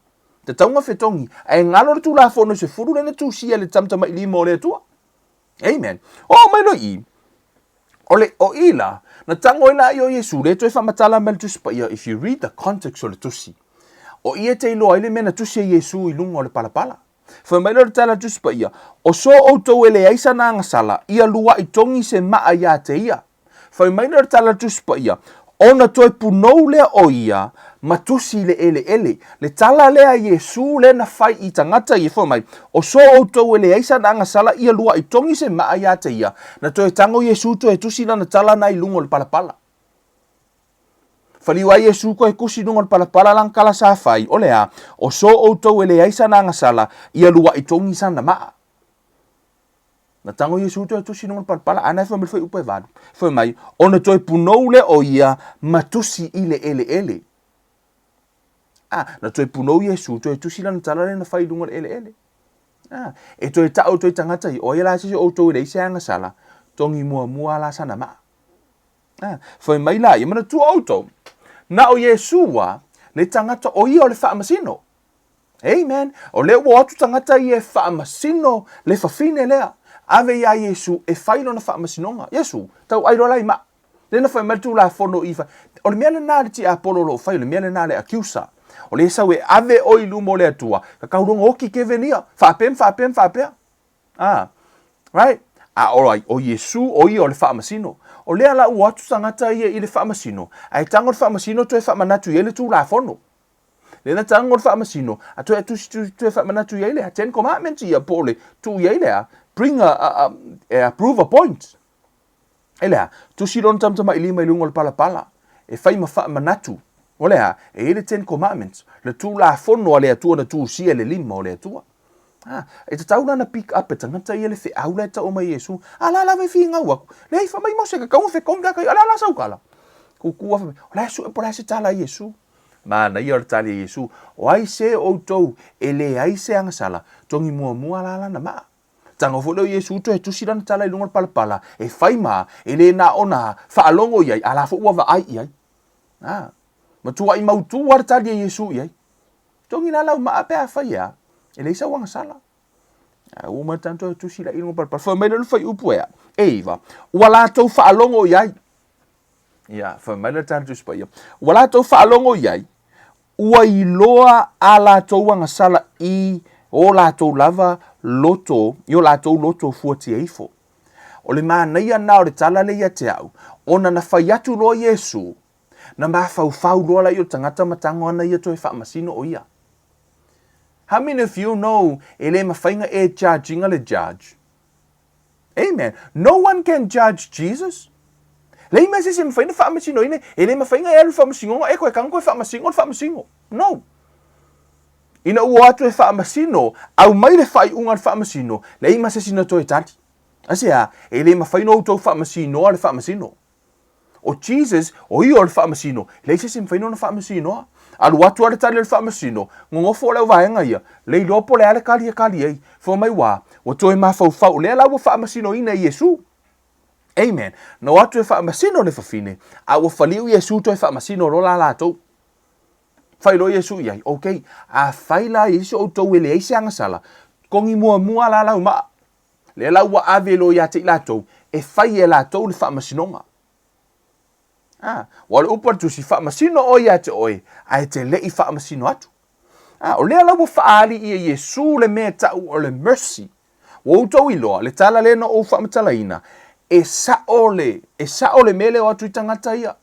Tatau ona fetogi, ae galo le Tulafono e sefulu lea na tusia e le tamatamailima o le Atua. Amen. Oo mai loa i i, o le, o i la, na tago ai laia o Iesu, lea e toe faamatala mai le Tusi Paia, if you read the context o le Tusi, o i e te iloa ai le mea na tusi ai Iesu i luga o le palapala. Fai mai lea o le tala a le Tusi Paia, O so outou e leai sana agasala, ia luaʻi togi se maʻa iā te ia. Fai mai lea o le tala a le Tusi Paia, Ona toe punou lea o ia ma tusi i le eleele. Le tala lea a Iesu lea na fai i tagata ia, fai mai, O so outou e leai sana agasala, ia luaʻi togi se maʻa iā te ia. Na toe tago Iesu toe tusi lana tala na i luga o le palapala. Whaliu ai Iesu koe kusi i lunga o le palapala lana tala sa fai, o le a, O so outou e leai sana agasala, ia luaʻi togi sana maʻa. Na tago Iesu toe tusi i luga o le palapala, a na e fai mai le fuaiupu e valu. Fai mai, ona toe punou lea o ia ma tusi i le eleele. A, na toe punou Iesu, toe tusi lana tala lea na fai i luga o le eleele. A, e toe ta'u atu ai tagata ia, o ai la se isi o outou e leai se agasala, togi muamua la sana maʻa. A, fai mai la ia, manatua outou, na o Iesu a, le tagata o ia o le faamasino. Amen. O lea ua o atu tagata ia e faamasino le fafine lea. Ave iā Iesu e fai lona faamasinoga. Iesu, tauai loa la i maa. Lea na fai mai le Tulafono i fa... O le mea lena a le tiapolo o lo o fai, o le mea lena a le accuser. O lea e sau e ave oe i luma o le Atua, ka kau lona oki kevelia, faapea ma faapea ma faapea. Ah, right? A o ai, o Iesu, o ia o le faamasino. O lea la ua o atu tagata ia i le faamasino, ae tago le faamasino toe faamanatu i ai le Tulafono. Lea na tago le faamasino, a toe tusi tusi toe faamanatu i ai lea, Ten Commandments ia, po o le tuu i ai lea, bring a, a, a, a prove a point. E le a, tusi lona tamatamailima i luga o le palapala, e fai ma faamanatu. O le a, e i ai le Ten Commandments, le Tulafono a le Atua na tusia e le lima o le Atua. A, e tatau la na pick up e tagata ia le feau la e tau mai e Iesu. A la lava e finau aku. Leai, fai mai Mose, ka kau fe konga kai, o le a la sau kala. Kuku a fai mai, o la e sue po o le a se tala a Iesu. Manaia o le tali a Iesu, O ai se o outou e leai se agasala, togi muamua la lana maa. Tago foi lea o Iesu toe tusi lana tala i luga o le palapala, e fai ma, e le na ona faalogo i ai, a la foi ua vaai i ai. A, matuai mautu lava le tali a Iesu i ai. Togi la lau maa pe afai e a, e leai sau agasala. A ua mai le toe tusi la i luga o le palapala. Fai mai lea o le fuaiupu e a, e iva, ua latou faalogo i ai. Ia, fai mai le tali Tusi Paia, ua latou faalogo i ai, ua iloa a latou agasala i o latou lava loto, i o latou loto fuatia ifo. O le manaia na o le tala lea ia te au, ona na fai atu loa Iesu, na mafaufau loa laia o le tagata ma tago ana ia toe faamasino o ia. How many of you know e le mafai na e judge ina le judge? Amen. No one can judge Jesus. Leai mea se isi e mafai ona faamasinoina, e le mafai ona e alu i le faamasinoga, e koe tago koe faamasino le faamasino. No. Ina ua o atu e faamasino, aumai le faaiuga a le faamasino, leai ma se isi na toe tali. Aisea? E le mafai ona outou faamasinoa le faamasino. O Jesus, o ia o le Faamasino, leai se isi e mafai ona faamasinoa. Alu atu lava le tali a le Faamasino, nonofo le auvaega ia, le iloa po o le a le tali e tali ai. Fai mai ua, ua toe mafaufau, o lea la ua faamasinoina e Iesu. Amen. Na o atu e faamasino le fafine, a ua faliu Iesu toe faamasino loa la latou. Fai loa Iesu i ai, Okay, afai la e i ai se outou e leai se agasala, togi muamua la lau maa. Lea la ua ave loa ia te i latou, e fai e latou le faamasinoga. A, ua o le upu a le Tusi, faamasino oe ia te oe, ae e te le i faamasino atu. A, o lea la ua faaali ia Iesu le mea e ta'u o le mercy. Ua outou iloa, le tala lea na ou faamatalaina, e sa'o le, e sa'o le mea lea o atu i tagata ia.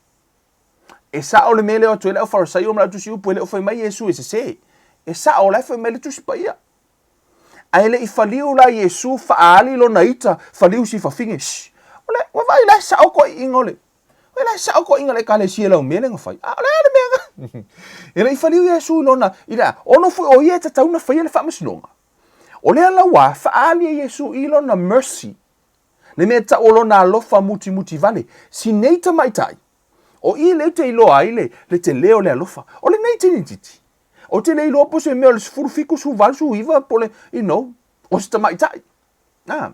E sa'o le mea lea o atu ai le au Farisaio ma le au Tusi Upu, e le o fai mai Iesu e sese. E sa'o, o la e fai mai le Tusi Paia. Ae le i faliu la Iesu faaali lona ita faliu si fafine, Shh! O le, ua vaai la e sao toaiiga o le. Oi la e sa'o toeaiina o le Ekalesia i lau mea lea na fai. A o le a le mea na? E le i faliu Iesu i lona, i le a? Ono foi o ia e tatau ona faia le faamasinoga. O lea la ua faaali e Iesu i lona mercy, le mea e tau o lona alofa mutimuti vale, si nei tamaitai, o i lea ou te iloa ai le, le tele o le alofa. O lenei teinititi, ou te le iloa po o se mea o le 17, 18, 19, po o le, you know, o se tamaitai. A.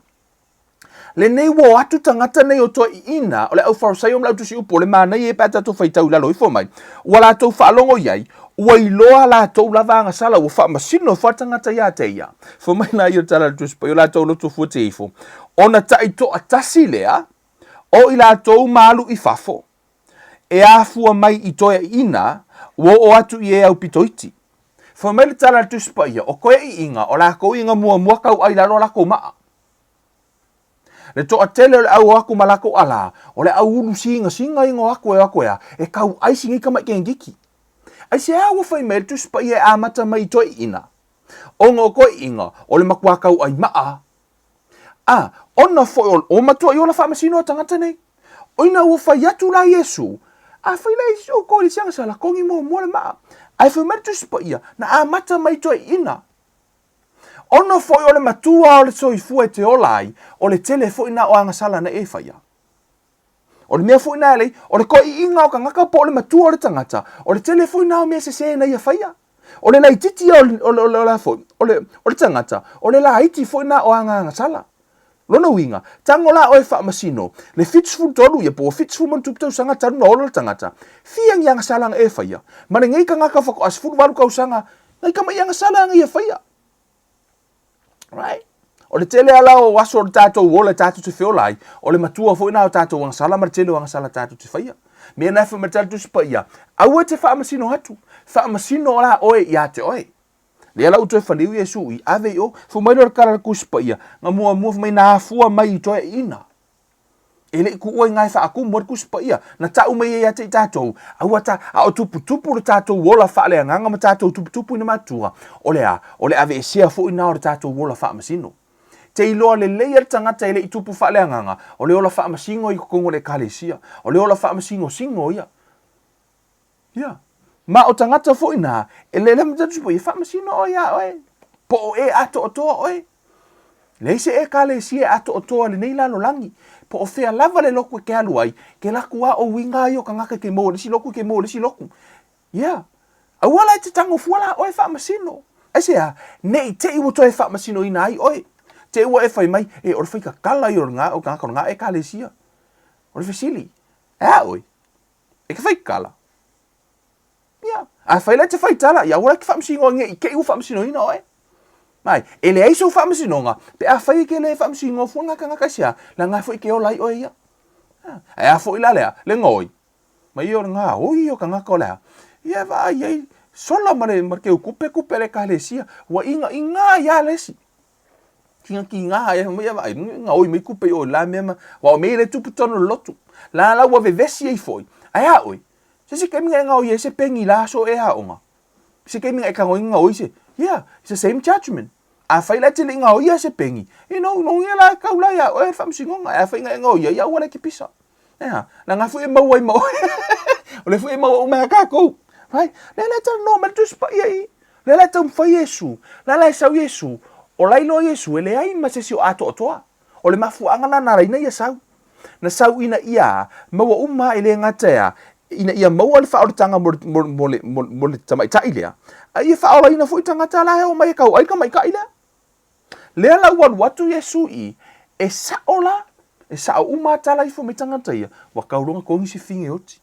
Lenei ua o atu tagata nei o toeaiina, o le aufarasaio ma le autusiupu, o le manaia ia pe a tatou faitau i lalo ifo mai, ua latou faalogo i ai, ua iloa latou lava agasala, ua faamasino fua tagata ia te ia. Fai mai la ia o le tala a le Tusi Paia, o latou loto fua te ifo, ona taitoatasi lea o i latou ma alu i fafo, e afua mai i toeaiina ua oo atu i e aupito iti. Fai mai le tala a le Tusi Paia, o toeaiina, o latou i ga muamua tauai i lalo o latou maa. Le toatele o le au o atu ma latou alā, o le au ulu sigasiga i ga o atu e o atu e a, e tauai si nei tamaiti tengiti. Aisea ua fai mai le Tusi Paia e amata mai i toeaiina? Ona o toeaiina, o le matua tauai maa. A, ona foi o, o matua i ola faamasino a tagata nei. O ina ua fai atu la Iesu, a fai la i outou i le siaga sala, togi muamua le maa. Ae fai mai le Tusi Paia, na amata mai toeaiina. Ona foi o le matua o le soifua e te ola ai, o le tele foi na o agasala na e faia. O le mea foi na e lei, o le toeaiina o tagata po o le matua o le tagata, o le tele foi na o mea sese na ia faia. O le laititi ia o le, o le, o le, o le, o le tagata, o le laiti foi na o aga agasala. Lona uiga, tago la oe faamasino, le 73 ia po ua 70 ma ona tupu tausaga talu na ola le tagata, fia ni agasala na e faia, ma lenei tagata faatoa 18 tausaga, nai tama'i agasala na ia faia. Right? O le tele ala o aso o le tatou ola e tatou te feola ai, o le matua foi na o tatou agasala ma le tele o agasala tatou te faia. Mea na e fai mai le Tusi Paia, aua e te faamasino atu, faamasino la oe ia te oe. Lea la ua toe faliu Iesu i ave i o, fai mai lea o le tala a le Tusi Paia, na muamua fai mai na afua mai i toeaiina. E le i tuua i ina e faatumu ai le Tusi Paia, na tau mai ai ia te i tatou, aua ta, a o tuputupu le tatou ola faaleagaga ma tatou tuputupu ina matua, o le a? O le aveesea foi lena o le tatou ola faamasino. Te iloa lelei e le tagata e le i tupu faaleagaga, o le ola faamasino i totonu o le Ekalesia, o le ola faamasinosino ia. Ia. Ma o tagata foi na, e lele ma tatu e faamasino oe iā oe. Po o e atoatoa oe. Leai se Ekalesia e atoatoa i lenei lalolagi. Po o fea lava le lotu e ke alu ai, ke laku a o uiga ai o tagata ke maua i le isi lotu ke maua i le isi lotu. Ia. Aua la e te tago fua la oe faamasino. Aisea? Ne i te i ua toe faamasinoina ai oe. Te i ua e fai mai, e o le faitatala ia o lena, o tagata o lena Ekalesia. O le fesili, e a oe? E ke faitala. Ia, a fai la e te faitala, ia aua la e te faamasinoa ne i te i ua faamasinoina oe. Mai, e leai sou faamasinoga, pe afai e ke le faamasinoa fua ngā tagata aisea, leaga foi ke ola ai oe ia. Ae a foi la lea, le gaoi, mai ia o le gaoi ia o tagata o le a, ia e vaai ai, sola ma le, ma le keukupe kupe a le Ekalesia, ua igaigā ia le isi. Kigakiga ai fai mai ia vaai, gaoi mai kupe i o i la mea ma, aua o mea ia lea e tupu totonu o le lotu. La la ua vevesi ai foi, ae a oe? Se isi taimi na e gaoi ai se peni i la aso o e aoga. Se taimi na e tago ai na gaoi se, yeah, it's the same judgement. Afai la e te le i gaoia se peni, you know, logia la e kau la iā oe le faamasinoga. Ae afai na e gaoia, ia aua la e te pisa. Ea, leaga foi e maua ai ma oe. O lea foi e maua uma ia tatou. Right? Lea la e talanoa mai le Tusi Paia i i. Lea la e taumafai Iesu. Lea la e sau Iesu. O la e iloa Iesu e leai ma se isi o atoatoa. O le mafuaaga lena na ala ai na ia sau. Na sau ina ia maua uma e le gata e a, ina ia maua le faaolataga mo le, mo, mo le, mo, mo le tamaitai lea, a ia faaolaina foi tagata la e oo mai e tau ai le tamaitai lea. Lea la ua alu atu Iesu i, e sa'o la, e sa'o uma a tala ifo mai tagata ia, ua kau loa na togi se fige oti.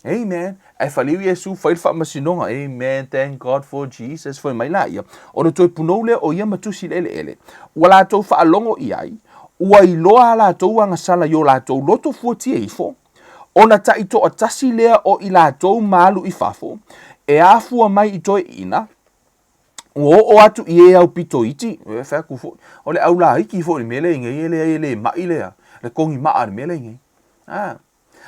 Amen. Ae faliu Iesu fai le faamasinoga. Amen. Thank God for Jesus. Fai mai la ia, o le toe punou lea o ia ma tusi i le eleele, ua latou faalogo i ai, ua iloa a latou agasala i o latou loto fuatia ifo, ona taitoatasi lea o i latou ma alu i fafo, e afua mai i toeaiina, Ua oo atu i e aupito iti, e fai atu foi, o le au laiti foi i le mea lea i nei, e leai e le ma'i lea, le togi ma'a i le mea lea i nei. A,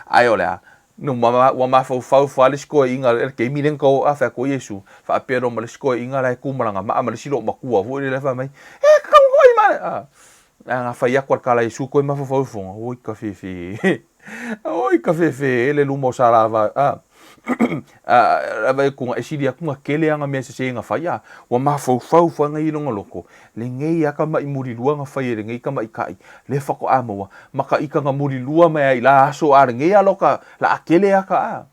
ae o le a? No, ua mafaufau fua le isi toeaiina, le taimi lea na tau a fai atu ai Iesu, faapea loa ma le isi toeaiina la e tu ma lana ma'a ma le isi loomatua foi lea fai mai, e tatau ona togi ma'a, a, na fai atu a le tala a Iesu toe mafaufau ifoga, oi ka fefe. Oi ka fefe e le luma o Salava a lava e kunga e sili aku nga kele anga mea sese nga fai a ua mafaufau fo nga i longa loko lenei a ka mai muli lua nga fai e lenei ka mai kai le fakoa maua ma ka ika nga muli lua mai ai la aso a lenei a loka la a kele a ka a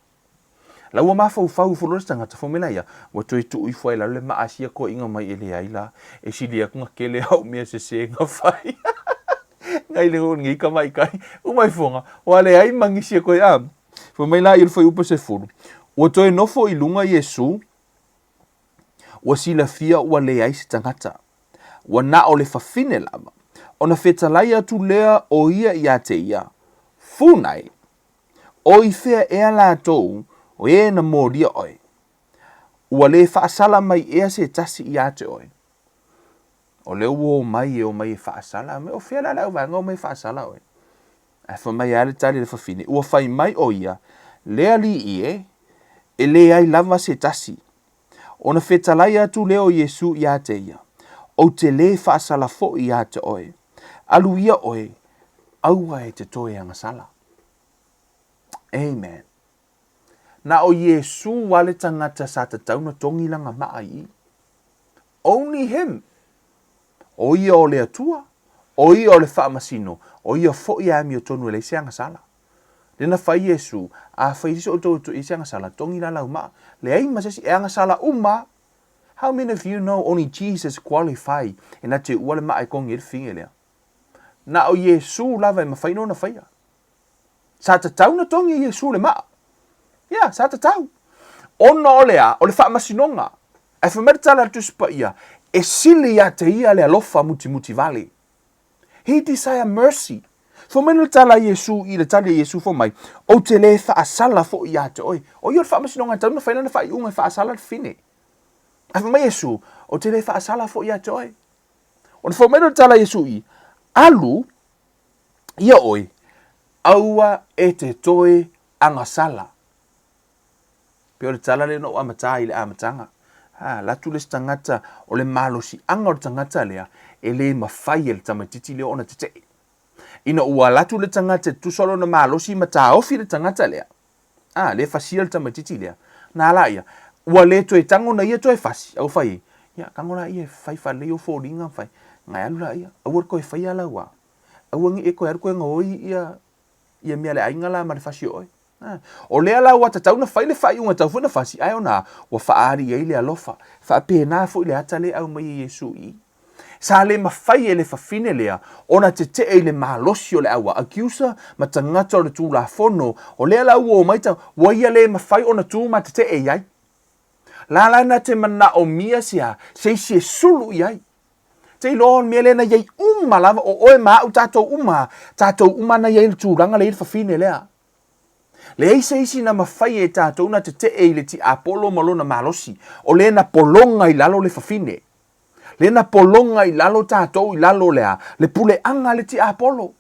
La ua mafaufau ifo loa le tagata, fai mai la ia, Ua toe tuu ifo ai i lalo le maa sia koiga mai e leai la, e sili atu na kele au mea sese na fai. Ngai le nei tamaitai, uma ifoga, ua leai ma nisi e toe a. Fai mai la ia le fuaiupu 10, Ua toe nofo i luga Iesu, ua silafia ua leai se tagata, ua na o le fafine lava, ona fetalai atu lea o ia ia te ia, Funai, O i fea ea latou o e na molia oe? Ua le faasala mai ea se tasi ia te oe? O lea ua o mai e o mai e faasala mai, o fea la le auvaega o mai e faasala oe? Ae fai mai a le tali a le fafine, ua fai mai o ia, Le alii e, e leai lava se tasi. Ona fetalai atu lea o Iesu ia te ia, Ou te le faasala foi ia te oe. Alu ia oe, aua e te toe agasala. Amen. Na o Iesu a le tagata sa tatau na togi lana maa i i. Only him. O ia o le Atua, o ia o le faamasino, o ia foi e amiotonu e leai se agasala. Lea na fai Iesu, a fai se isi o outou e toe i se agasala, togi la lau maa. Leai ma se isi, e agasala uma. How many of you know only Jesus qualify e na te ua le maa e togi ai le fine lea? Na o Iesu lava e mafai ona faia. Sa tatau na togi e Iesu le maa. Yeah, sa tatau. Ona o le a, o le faamasinoga. Ae fai mai le tala a le Tusi Paia, e sili ia te ia le alofa mutimuti vale. He desire mercy. Fai mai le tala a Iesu i le tali a Iesu fai mai, Ou te le faasala foi ia te oe. O ia o le faamasinoga e tatau ona fai lana faaiuga e faasala le fine. Ae fai mai Iesu, Ou te le faasala foi ia te oe. Ona fai mai lea o le tala a Iesu i, Alu ia oe, aua e te toe agasala. Pei o le tala lea na ou amata ai i le amataga. Ha, alu atu le isi tagata, o le malosiaga o le tagata lea, e le mafai e le tamaitiiti lea ona tetee. Ina ua alu atu le tagata e tusa lona malosi ma taofi le tagata lea, a, lea e fasia le tamaitiiti lea, na ala ia, ua le toe tago na ia toe fasi, a ua fai ai, ia, tago laia e fai faalelei ou foliga ma fai, na e alu laia, aua le toe faia lau a, aua ne i e toe alu toe gaoi ia, ia mea a le aiga la ma le fasi o oe. O lea la ua tatau ona fai le faaiuga e tatau foi ona fasi, ae ona ua faaali i ai le alofa. Faapena foi le ata lea e aumai e Iesu i i. Sa le mafai e le fafine lea ona tetee i le malosi o le aua accuser ma tagata o le Tulafono, o lea la ua omai ta, ua ia le mafai ona tu ma tetee i ai. La la na te manaomia se a, se isi e sulu i ai. Te iloa o le mea lea na i ai uma lava, o oe ma au tatou uma, tatou uma na i ai i le tulaga lea i le fafine lea. Leai se isi na mafai e tatou na tetee i le tiapolo ma lona malosi, o le na pologa i lalo le fafine. Le na pologa i lalo tatou i lalo o le a? Le puleaga a le tiapolo.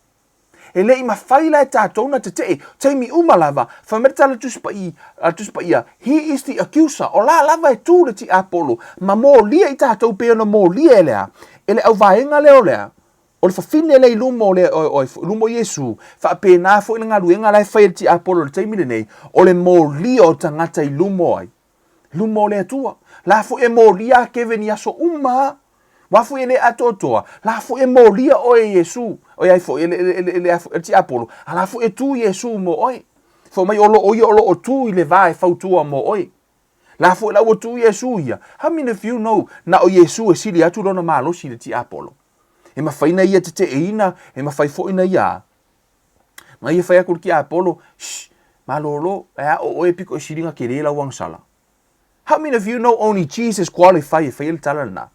E le i mafai la e tatou na tetee, taimi uma lava, fai mai le tala a le Tusi Paia, a le Tusi Paia, He is the accuser, o la lava e tu le tiapolo ma molia i tatou pei ona molia e le a? E le auvaega lea o le a? O le fafine lea i luma o le, o, o, luma o Iesu, faapena foi le galuega la e fai e le tiapolo i le taimi lenei, o le molia o tagata i luma o ai? Luma o le Atua. La foi e molia a Kevin i aso uma. Wa foi e le atoatoa, la foi e molia oe e Iesu, oi ai foi e le, e le, e le, e le tiapolo, a la foi e tu Iesu mo oe. Fai mai o lo o ia o lo o tu i le va e fautua mo oe. La foi la ua tu Iesu ia. How many of you know na o Iesu e sili atu lona malosi i le tiapolo? E mafai na ia teteeina, e mafai foi na ia na ia fai atu le tiapolo, shh, malolo, e a o oe piko e sili na tele lau agasala. How many of you know only Jesus qualify e faia le tala lena?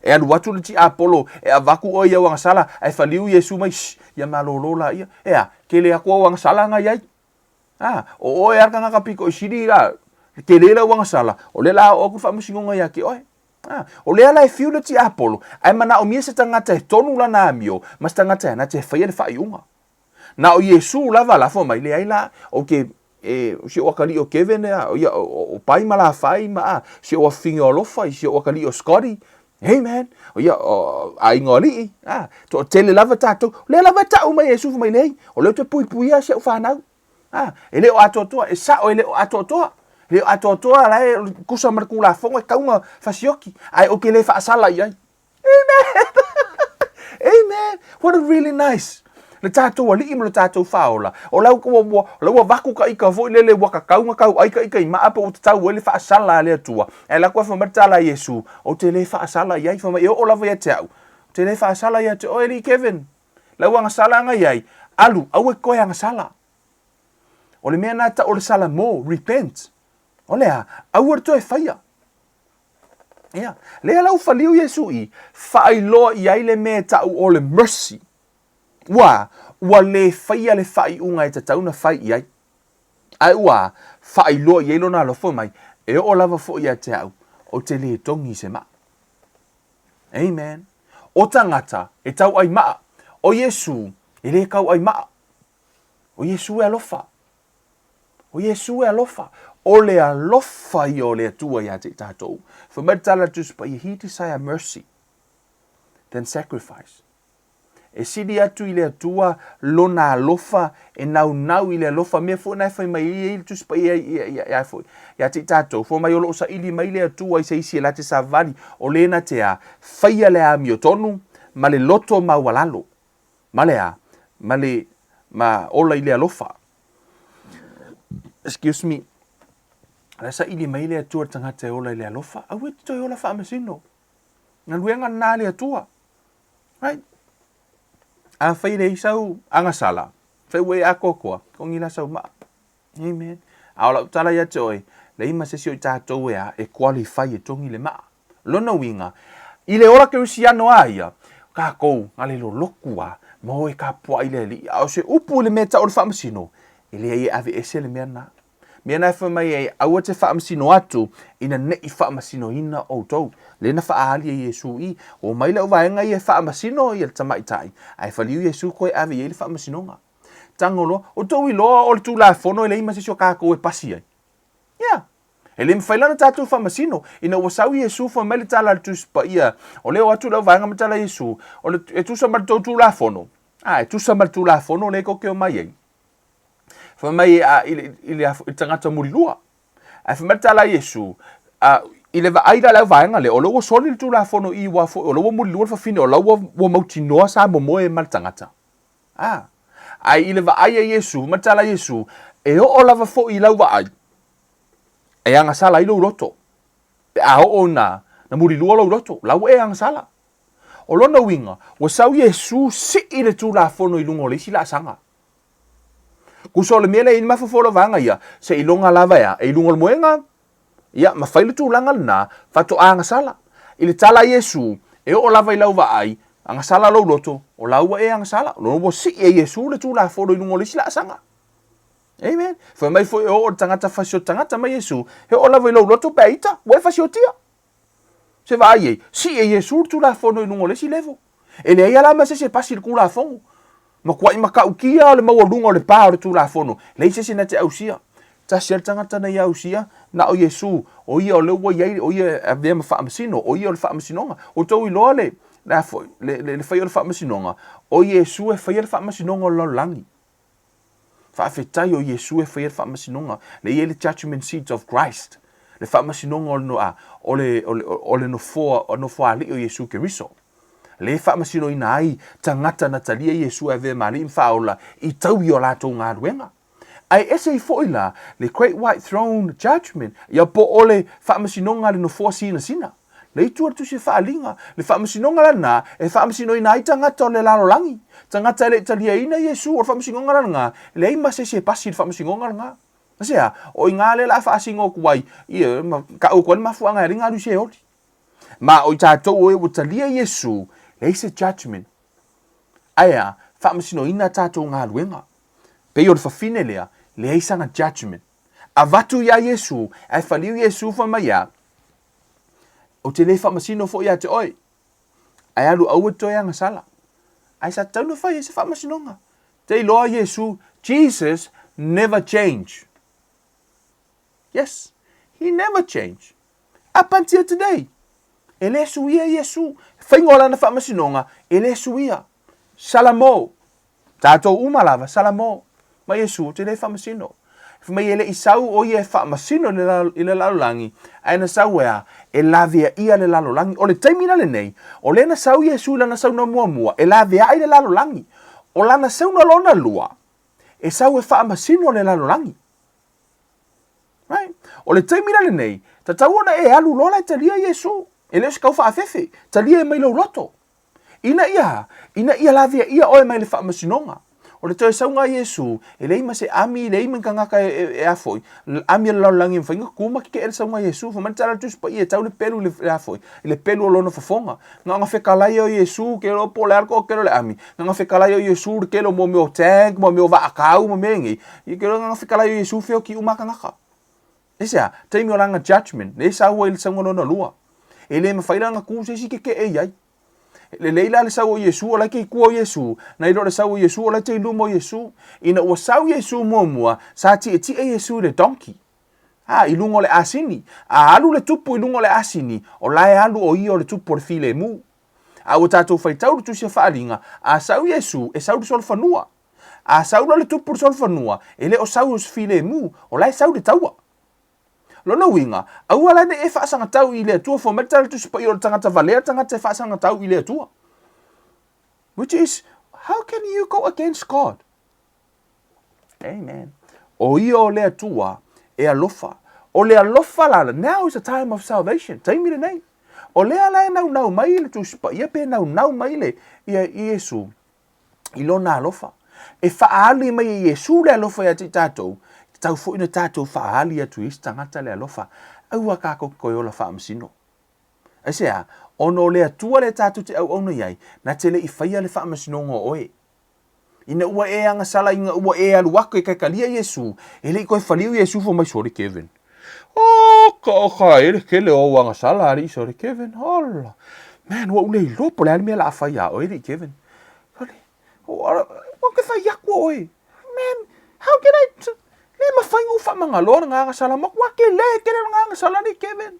E alu atu le tiapolo e avatu oe i au agasala, ae faliu Iesu mai, shh, ia malolo laia. E a, tele atu au agasala na i ai. A, o oe a le tagata piko i sili la, tele lau agasala, o lea la oo atu le faamasinoga ia te oe. A, o lea la e fiu le tiapolo, ae manaomia se tagata e tonu lana amio, ma se tagata e ana te faia le faaiuga. Na o Iesu lava la, fai mai, leai la, ou te, e, si ou atalii o Kevin, a, o ia, o, o Pai ma Lafai, ma, a, si ou afafine o Alofa, si ou atalii o Scotty, Amen. O ia, o, aiga o alii, a, toatele lava tatou. O lea lava e tau mai e Iesu fai mai leai, o lea ou te puipuia si au fanau. A, e le o atoatoa, e sao e le o atoatoa. E le o atoatoa la e tusa ma le Tulafono e tatau ona fasioki, ae ou te le faasala i ai. Amen! Amen! What a really nice! Le tatou Alii ma le tatou Faaola, o la ua, ua, la ua avatu ta ita foi lele ua tatau ona tau ai ta ita i maa pe ua tatau ai le faasala a le Atua. Ae alu atu fai mai le tala a Iesu, ou te le faasala i ai, fai mai e oo lava ia te au, ou te le faasala ia te oe alii Kevin. Lau agasala ana i ai, alu, aua e toe agasala. O le mea na tau o le salamo, repent. O le a, aua le toe faia. Ia, lea la ua faliu Iesu i, faailoa i ai le mea e tau o le mercy. Ua, ua le faia le faaiuga e tatau ona fai i ai. Ae ua faailoa i ai lona alofa mai, e oo lava foi ia te au, ou te le togi i se maa. Amen. O tagata e tauai maa, o Iesu e le tauai maa. O Iesu e alofa. O Iesu e alofa. O le alofa ia o le Atua ia te i tatou. Fai mai le tala a le Tusi Paia, He desire mercy than sacrifice. E sili atu i le Atua lona alofa e naunau i le alofa. Mea foi na e fai mai ai le Tusi Paia ia foi ia te i tatou. Fai mai o lo o saili mai le Atua i se isi e la te savali o le na te a faia le amiotonu ma le loto maualalo. Ma le a? Ma le, ma ola i le alofa. Excuse me. La saili mai le Atua le tagata e ola i le alofa. Aua e te toe ola faamasino. Galuega lena a le Atua. Right? Afai e leai sau agasala, fai ua e atoatoa, togi la sau maa. Amen. A o lau tala ia te oe, leai ma se isi o i tatou e a, e qualify e togi le maa. Lona uiga, i le ola kerisiano a ia, kākou, na le lolotu a, ma o e kapuaʻi le Alii. A o se upu i le mea e tau o le faamasino, e leai e aveese le mea lena. Mea na e fai mai ai, aua te faamasino atu, ina neʻi faamasinoina ʻoutou. Lea na faaali e Iesū i, omai le auvaega ia e faamasino ia le tamaitai, ae faliu Iesū koe ave i ai le faamasinoga. Tago loa, ʻoutou iloa o le Tulafono e leai ma se isi o kākou e pasi ai. Yeah. E le mafai la ona tatou faamasino, ina ua sau Iesū fai mai le tala a le Tusi Paia, o lea o atu le auvaega ma tala a Iesū, o le, e tusa ma le tou Tulafono. A, e tusa ma le Tulafono lea tou te omai ai. Fai mai a, i, le, i, le, i le tagata mulilua. Ae fai mai le tala a Iesu, a, i le vaai la le auvaega lea, o lea ua soli le Tulafono i aua foi, o lea ua mulilua le fafine, o la ua, ua mautinoa sa momoe ma le tagata. A, ae i le vaai a Iesu, ma le tala a Iesu, e oo lava foi i lau vaai, e agasala ai lou loto. Pe a oo ina na mulilua lou loto, la ua e agasala. O lona uiga, ua sau Iesu sii le Tulafono i luga o le isi laasaga. Tusa o le mea lea e i ai le mafaufau o lau vaega ia, seiloga lava e a, e i luga o le moega, ia, ma fai le tulaga lena, faatoa agasala. I le tala a Iesu, e oo lava i lau vaai, agasala lou loto, o la ua e agasala. Lona ua sii e Iesu le Tulafono i luga o le isi laasaga. Amen. Fai mai foi e oo le tagata fasioti tagata mai Iesu, e oo lava i lou loto pe a ita, ua e fasiotia. Se vaai ai, sii e Iesu le Tulafono i luga o le isi level. E leai lava la ma se isi e pasi i le Tulafono. Matuai matautia le maualuga o le pa o le Tulafono, leai se isi na te ausia. Tasi lava le tagata na ia ausia, na o Iesu, o ia o lea ua i ai, o ia e avea ma faamasino, o ia o le faamasinoga. Ua outou iloa le, le a foi, le, le, le faia o le faamasinoga, o Iesu e faia le faamasinoga o le lalolagi. Faafetai o Iesu e faia le faamasinoga, lea e i ai le judgement seat of Christ, le faamasinoga o le, o le, o le, o le nofoa, nofoalii o Iesu Keriso. Lea e faamasinoina ai tagata na talia Iesu e avea ma alii ma faaola i tau i o latou galuega. Ae ese ai foi la le Great White Throne Judgment, ia po o le faamasinoga a le nofoa sinasina. Le itu o le Tusi Faaaliga, le faamasinoga lena e faamasinoina ai tagata o le lalolagi, tagata e le i taliaina Iesu, o le faamasinoga la lena, e leai ma se isi e pasi i le faamasinoga lena. Aisea? O i ina lea o le a faasino atu ai, ia, ma tau atu ai le mafuaaga e ala ai ona alu i Seoli. Ma o i tatou o e ua talia Iesu, leai se judgement. Ae a, faamasinoina a tatou galuega. Pei o le fafine lea, leai sana judgement. Avatu iā Iesu, ae faliu Iesu fai mai ia, Ou te le faamasino foi ia te oe, ae alu aua e toe agasala. Ae sa tatau ona fai ai se faamasinoga. Te iloa Iesu, Jesus never change. Yes, he never change. Up until today. E le suia Iesu. Faiga o lana faamasinoga, e le suia. Salamo, tatou uma lava, Salamo, ma Iesu, ou te le faamasino. Fai mai e le i sau o ia e faamasino i le lalolagi, ae na sau e a? E laveaia le lalolagi. O le taimi la lenei, o lea na sau Iesu i lana sauna muamua e laveai le lalolagi. O lana sauna lona lua, e sau e faamasino le lalolagi. Right? O le taimi la lenei, tatau ona e alu loa la e talia Iesu. E le o se kau faafefe, talia e mai lou loto. Ina ia, ina ia laveaia oe mai le faamasinoga. O le toe sauga a Iesu, e leai ma se ami, leai ma ni tagata e, e, e a foi, ami o le lalolagi e mafai ona tu ma keke'e le sauga a Iesu. Fai mai le tala a le Tusi Paia e tau le pelu i le, le a foi, i le pelu o lona fofoga. Na ona fetalai o Iesu, ke iloa po o le a le toatele o le ami, na ona fetalai o Iesu i le tele o mea o tank ma mea o vaatau ma mea nei, ia ke iloa na ona fetalai o Iesu feoti uma lava tagata. Aisea? Taimi o lana judgement, lea e sau ai le sauga lona lua. E le mafai la ona tu se isi keke'e i ai. Lelei la le sau o Iesu, o la e te i tua o Iesu, nai lo le sau o Iesu, o la e te i luma o Iesu. Ina ua sau Iesu muamua, sa tietie Iesu i le donkey, a, i luga o le asini. A alu le tupu i luga o le asini, o la e alu o ia o le tupu o le filemu. A ua tatou faitau le Tusi a Faaaliga, a sau Iesu, e sau i le solofanua. A sau la le tupu i le solofanua, e le o sau o se filemu, o la e sau i le taua. Lona uiga, aua la ne i e faasagatau i le Atua, fua mai le tala Tusi Paia o le tagata valea le tagata e faasagatau i le Atua. Which is, how can you go against God? Amen. O ia o le Atua e alofa. O le alofa la, now is the time of salvation. Taimi lenei. O lea la e naunau mai le Tusi Paia pe naunau mai le ia Iesu i lona alofa. E faaali mai e Iesu le alofa ia te i tatou, tatau foi ona tatou faaali atu i isi tagata le alofa. Aua tatou te toe ola faamasino. Aisea? Ona o le Atua lea tatou te auauna i ai, na te le i faia le faamasinoga o oe. Ina ua e agasala ina ua e alu atu e taitalia Iesu, e le i toe faliu Iesu fai mai, Sorry Kevin. Oh, ka o ka e le tele o au agasala alii, sorry Kevin. Hola. Man, ua ou le iloa po o le a le mea o le a fai iā oe alii Kevin. Sorry. Ua ke fai aku oe. Man, how can I... Le mafai ona ou faamagaloa le agasala ma ua tele tele le agasala alii Kevin.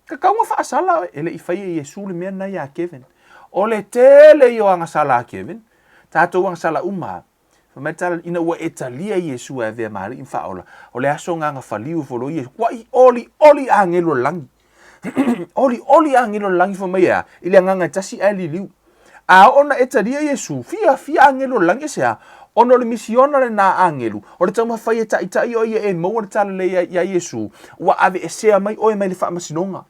Tatau ona faasala oe. E le i faia e Iesu le mea lena iā Kevin. O le tele ia o agasala a Kevin, tatou agasala uma lava. Fai mai le tala, ina ua e talia Iesu e avea ma Alii ma Faaola, o le aso agaga faliu ifo loa Iesu, kuai olioli agelu o le lagi. Olioli agelu o le lagi fai mai e a? I le agaga e tasi ae liliu. A oo na e talia Iesu, fia, fia agelu o le lagi aisea? Ona o le misiona lena a agelu, o le taumafai e taitai oe ia e maua le talalelei iā Iesu, ua aveesea mai oe mai le faamasinoga.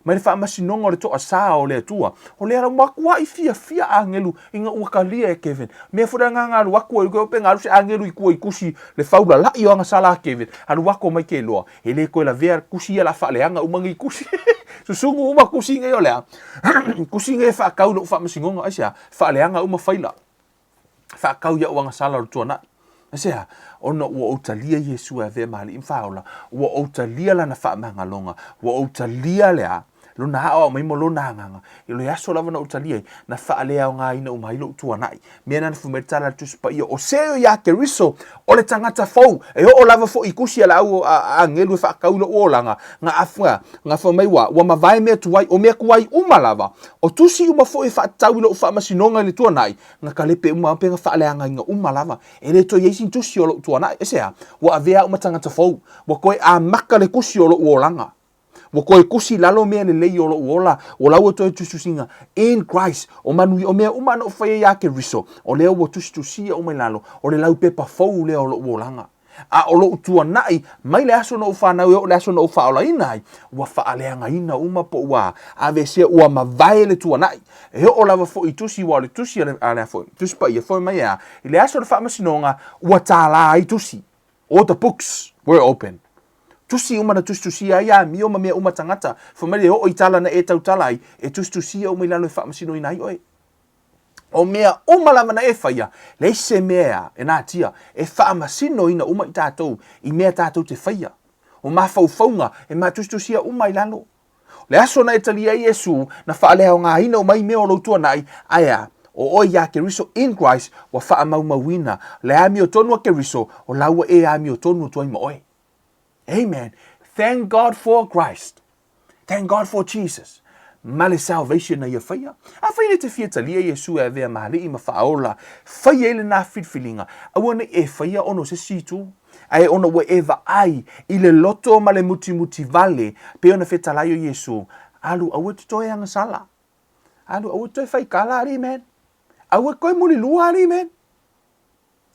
Mai le faamasinoga o le toasā o le Atua. O lea la ua matuai fiafia agelu ina ua talia e Kevin. Mea foi le agaga alu atu ai, pe na alu se agelu i tua i tusi le faulalai o agasala a Kevin, alu atu omai ke iloa, e le toe lavea tusi ia la faaleaga uma nei tusi. Susunu uma tusi nei o le a? Tusi nei e faatau i lou faamasinoga, aisea? Faaleaga uma faila. Faatau i au agasala o le tuanai. Aisea? Ona ua ou talia Iesu e avea ma Alii ma Faaola, ua ou talia Lana faamagaloga, ua ou talia le a? Lona aoao mai ma Lona agaga. I le aso lava na ou talia ai, na faaleaogaina uma ai lou tuanai. Mea na na fai mai le tala a le Tusi Paia, o se o iā Keriso, o le tagata fou, e oo lava foi i tusi a le au agelu e faatau i lou olaga, na afa, na fai mai ua, ua mavae mea tuai, o mea tuai uma lava, o tusi uma foi e faatatau i lou faamasinoga i le tuanai, na kalepe uma pe na faaleagaina uma lava. E le toe i ai sina tusi o lou tuanai. Aisea? Ua avea au ma tagata fou. Ua toe amata le tusi o lou olaga. Ua toe tusi i lalo mea lelei o lou ola, ua la ua toe tusitusiga in Christ. O manuia, o mea uma na ou faia iā Keriso, o lea ua tusitusia uma i lalo, o le laupepa fou lea o lou olaga. A o lou tuanai, mai le aso na ou fanau e oo i le aso na ou faaolaina ai, ua faaleagaina uma po ua aveesea, ua mavae le tuanai. E oo lava foi i tusi, aua o le tusi a le, a le a foi, Tusi Paia foi mai e a, i le aso o le faamasinoga, ua tālā ai tusi. All the books were open. Tusi uma na tusitusia ai amio ma mea uma tagata, fai mai le oo i tala na e tautala ai, e tusitusia uma i lalo e faamasinoina ai oe. O mea uma lava na e faia, leai se mea e natia, e faamasinoina uma i tatou i mea tatou te faia. O mafaufauga e matusitusia uma i lalo. O le aso na e talia ai Iesu, na faaleaogaina uma ai mea o lou tuanai, ae a? O oe iā Keriso, in Christ, ua faamaumauina le amiotonu a Keriso, o la ua e amiotonu atu ai ma oe. Amen. Thank God for Christ. Thank God for Jesus ma le salvation na ia faia. Afai le te fia talia Iesu e avea ma alii ma faaola, fai ai lena filifiliga, aua nei e faia ona o se isi itu, ae ona ua e vaai i le loto ma le mutimuti vale, pei ona fetalai o Iesu, alu aua e te toe agasala. Alu aua e te toe faikala alii man. Aua e toe mulilua alii man.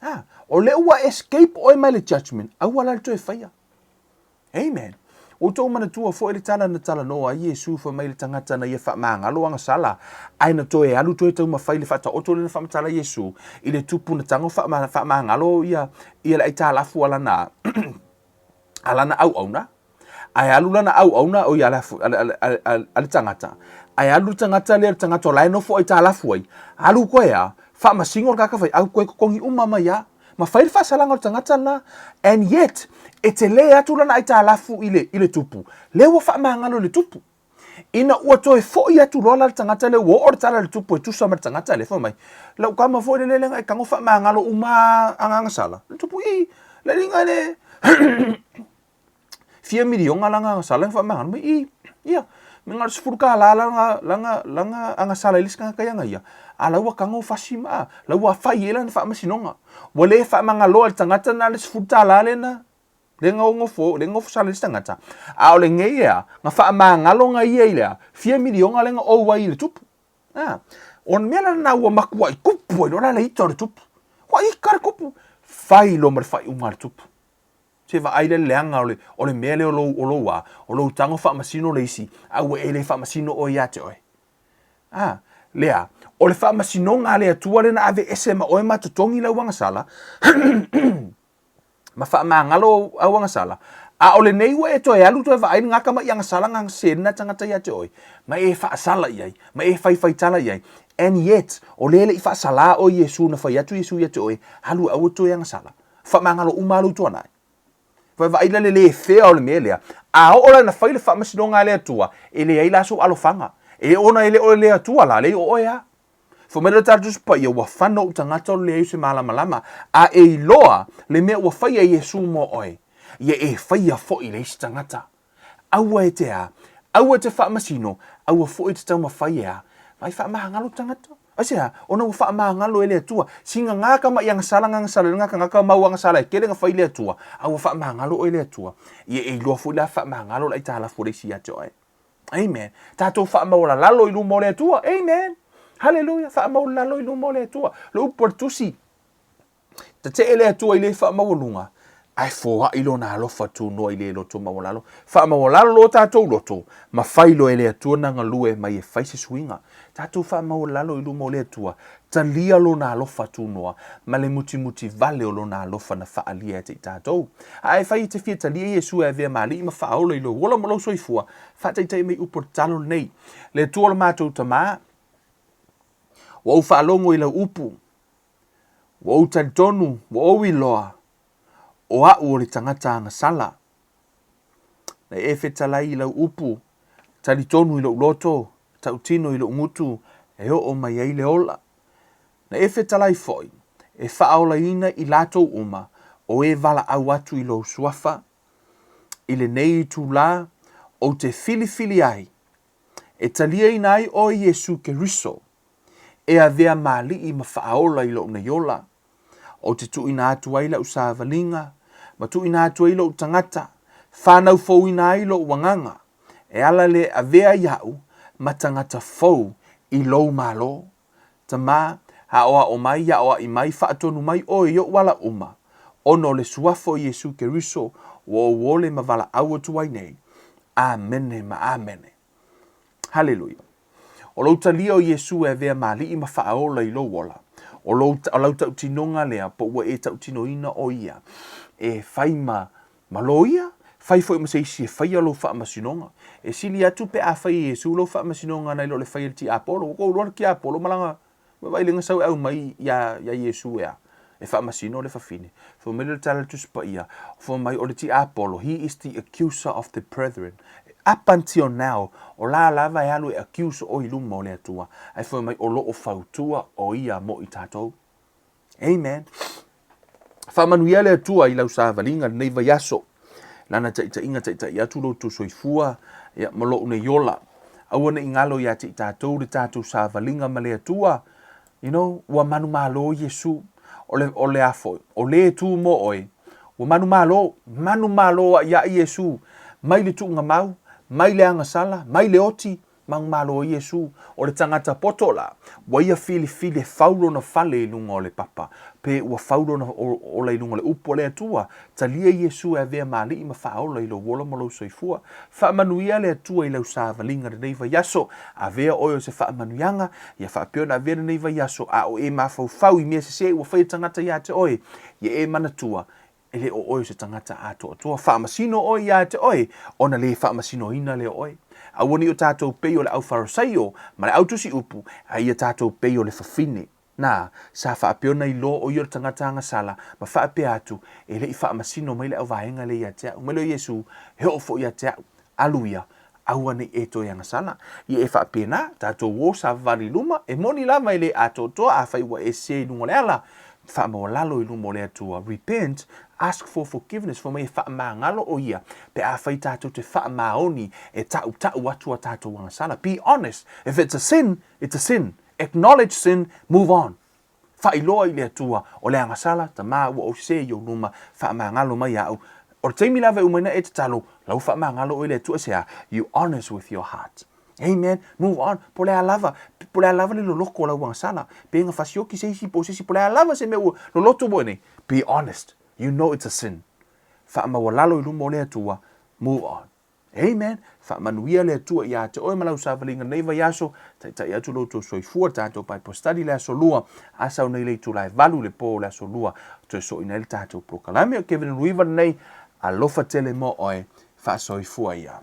Ha, o lea ua escape oe mai le judgment, aua la le toe faia. Amen. Ua outou manatua foi le tala na talanoa ai Iesu fai mai le tagata na ia faamagalo agasala, ae na toe alu toe taumafai le faataoto lea na faamatala Iesu i le tupu na tago faamagalo ia ia le aitalafu a lana a lana auauna. Ae alu lana auauna o ia a le tagata, ae alu le tagata lea le tagata o la e nofo aitalafu ai, alu koe a, faamasino le tagata faiau koe totogi uma mai a. Ma fai le faasalaga o le tagata lena, and yet, e tele atu lana aitalafu i le, i le tupu, lea ua faamagalo i le tupu. Ina ua toe foi atu loa la le tagata lea, ua oo le tala i le tupu e tusa ma le tagata lea, fai mai, lau tama foi lele lea na e tago faamagalo uma agaga sala, le tupu i, le liga le, fia miliona lana agasala na faamagalo mai i, ia, me na o le $10 lana, lana, lana agasala i le isi tagata ia na ia, a la ua tago fasi ma, a la ua fai ai lana faamasinoga. Ua le faamagaloa e le tagata na le $10 lea na, lea na nofo, lea na nofo sala i le isi tagata. A o lenei ea, na faamagalo na ia i le a, fia miliona lea na ou ai i le tupu. A, o le mea la lena ua matuai tupu ai loa la le ita o le tupu. Ua ita le tupu, fai loa ma le faaiuga a le tupu. Se vaai le leaga o le, o le mea lea o lou, o lou a, o lou tago faamasino le isi, a ua e le faamasino oe ia te oe. A, lea, o le faamasinoga a le Atua lea na aveese ma oe ma totogi lau agasala, ma faamagalo au agasala, a o lenei ua e toe alu toe vaai lena tama'i agasala na sese lena tagata ia te oe, ma e faasala i ai, ma e faifaitala i ai, and yet, o lea e le i faasalā oe Iesu na fai atu Iesu ia te oe, alu e aua toe agasala. Faamagalo uma lou tuanai. Vaai la le le fair o le mea lea. A oo la ina fai le faamasinoga a le Atua, e leai la sou alofaga. E ona e le o le Atua la, leai o oe a. Fai mai le tala Tusi Paia, ua fana ou tagata o le leai o se malamalama, a e iloa le mea ua faia e Iesu mo oe, ia e faia foi le isi tagata. Aua e te a, aua e te faamasino, aua foi e te taumafai e a. Vai faamagalo tagata. Aisea? Ona ua faamagalo e le Atua. Sina ngā kama i agasala ngā agasala le ngā tagata mau agasala e kele nga fai le Atua, a ua faamagalo oe le Atua. Ia e iloa foi la faamagalo le aitalafu o le isi ia te oe. Amen. Tatou faamaualalalo i luma o le Atua. Amen. Hallelujah. Faamaualalalo i luma o le Atua. Le upu a le Tusi, Tetee le Atua i le faamaualuga, ae foai lona alofa tunoa i le loto maualalo. Faamaualalo lo tatou loto, ma fai loa e le Atua na galue mai e fai se suiga. Tatou faamaualalo i luma o le Atua, talia lona alofa tunoa, ma le mutimuti vale o lona alofa na faaalia ia te i tatou. A e fai e te fia talia Iesu e avea ma Alii ma Faaola i lou ola ma lou soifua, faataitai mai upu o le tatalo lenei. Le Atua o le matou Tama, ua ou faalogo i lau upu, Ua ou talitonu, ua ou iloa, o aʻu o le tagata agasala. Na e fetalai i lau upu, talitonu i lou loto, tautino i lou gutu, e oo mai ai le ola. Na e fetalai foi, e faaolaina i latou uma o e valaau atu i lou suafa. I lenei itulā, ou te filifili ai, e taliaina ai oe Iesu Keriso, e avea māliʻi ma faaola i lou nei ola. Ou te tuuina atu ai lau savaliga, ma tuuina atu ai lou tagata, whanau fouina ai lou agaga, e ala le avea iaʻu ma tagata fou i lou Malo. Tama, aʻoaʻo mai, aʻoaʻi mai, faatonu mai ʻoe i oʻu ala uma, ona o le suafa o Iesu Keriso ua ou ole ma valaau atu ai nei. Amene ma amene. Haleluia. O lou talia o Iesu e avea ma Alii ma Faaola i lou ola, o lou, o lau tautinoga lea po ua e tautinoina o ia e fai ma, ma loia, fai foi ma se isi e faia lou faamasinoga. E sili atu pe a fai e Iesu lou faamasinoga nai lo le fai e le tiapolo. Ua tou iloa le tiapolo ma lana Vaai le sau e aumai iā, iā Iesu e a, e faamasino le fafine. Fai mai le tala le Tusi Paia, fai mai o le tiapolo, he is the accuser of the brethren. Up until now, o la lava e alu e accuse oe i luma o le Atua, ae fai mai o lo o fautua o ia mo i tatou. Amen. Faamanuia le Atua i lau savaliga lenei vaiaso. Lana taitaiga taitai atu lo outou soifua. ia, ma lou nei ola. Aua ne i galo ia te i tatou le tatou savaliga ma le Atua. You know, ua manumalo Iesu. O le, o le a foi, o le e tu mo oe, ua manumalo, manumalo aʻiaʻi Iesu, mai le tuugamau, mai le agasala, mai le oti, manumalo ai Iesu. O le tagata poto la, ua ia filifili e fau lona fale i luga o le papa, pe ua fau lona ola i luga o le upu a le Atua. Talia Iesu e avea ma Alii ma Faaola i lou ola ma lou soifua. Faamanuia le Atua i lau savaliga lenei vaiaso. Avea oe o se faamanuiaga, ia faapea ona avea lenei vaiaso, a o e mafaufau i mea sese ua faia tagata ia te oe, ia e manatua, e le o oe o se tagata atoatoa. Faamasino oe ia te oe, ona le faamasinoina lea o oe. Aua ne i o tatou pei o le au Farisaio ma le au tusi upu, a ia tatou pei o le fafine. Na, sa faapea ona iloa o ia o le tagata agasala, ma faapea atu, E le i faamasino mai le auvaega lea ia te au. Mai lea o Iesu, E oo foi ia te au, alu ia, aua ne i e toe agasala. Ia e faapena, tatou o savavali i luma, e moni lava e le atoatoa, afai ua e sese i luga o le ala, faamaualalo i luma o le Atua, repent, ask for forgiveness, fai mai e faamagalo o ia, pe afai tatou te faamaoni e tautau atu a tatou agasala. Be honest, if it's a sin, it's a sin. Acknowledge sin, move on. Faailoa i le Atua, o le agasala, Tama, ua ou sese i ou luma, faamagalo mai au. O le taimi lava e uma ai na e tatalo, la ua faamagalo oe i le Atua, aisea? You honest with your heart. Amen. Move on. Po o le a lava, po o le a lava le loloko o lau agasala, pe na fasioki se isi po o se isi, po o le a lava se mea ua loloto mo oe nei, be honest. You know it's a sin. Faamaualalo i luma o le Atua, move on. Amen. Faamanuia le Atua ia te oe ma lau savaliga nei vaiaso. Taitai atu lo outou soifua, tatou Bible study le aso lua. A sau nei le itula e 8 le po o le aso lua. Toe soina ai le tatou polokalame o Kevin Luiva lenei. Alofa tele mo oe. Faasoifua ia.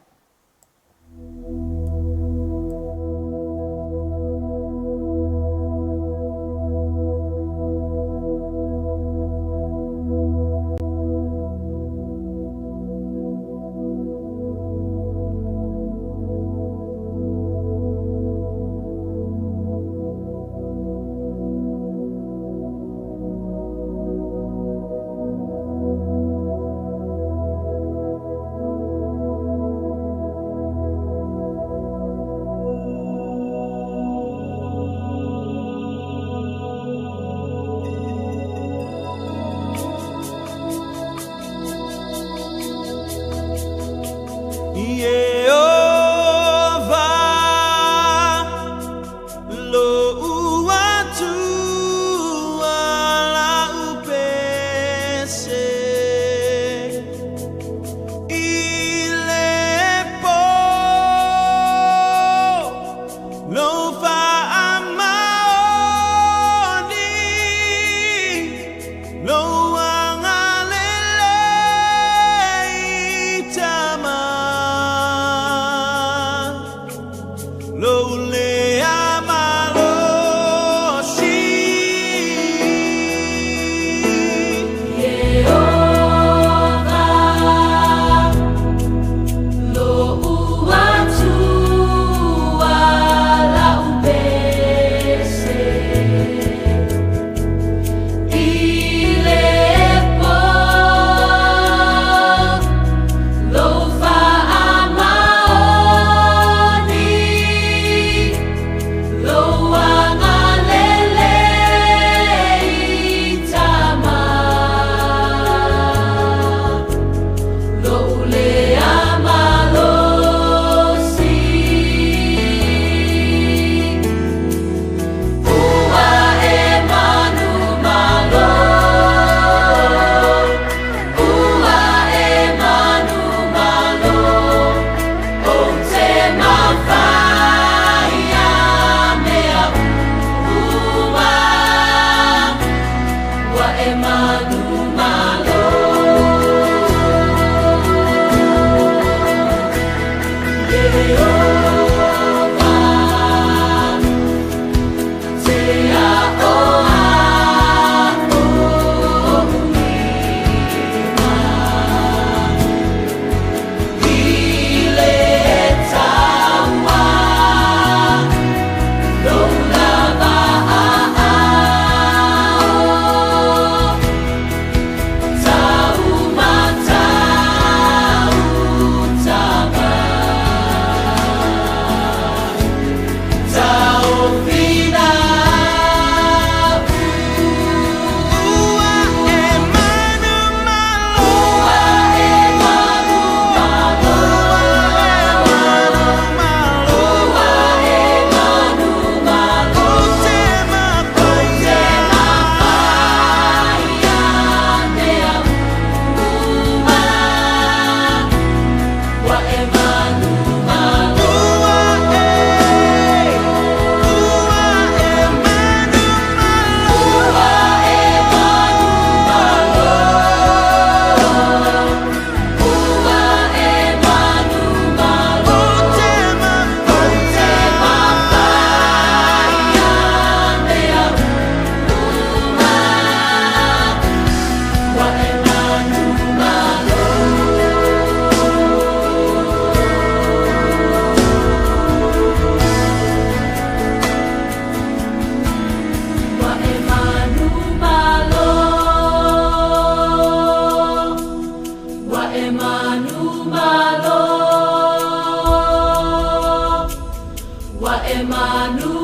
E manu.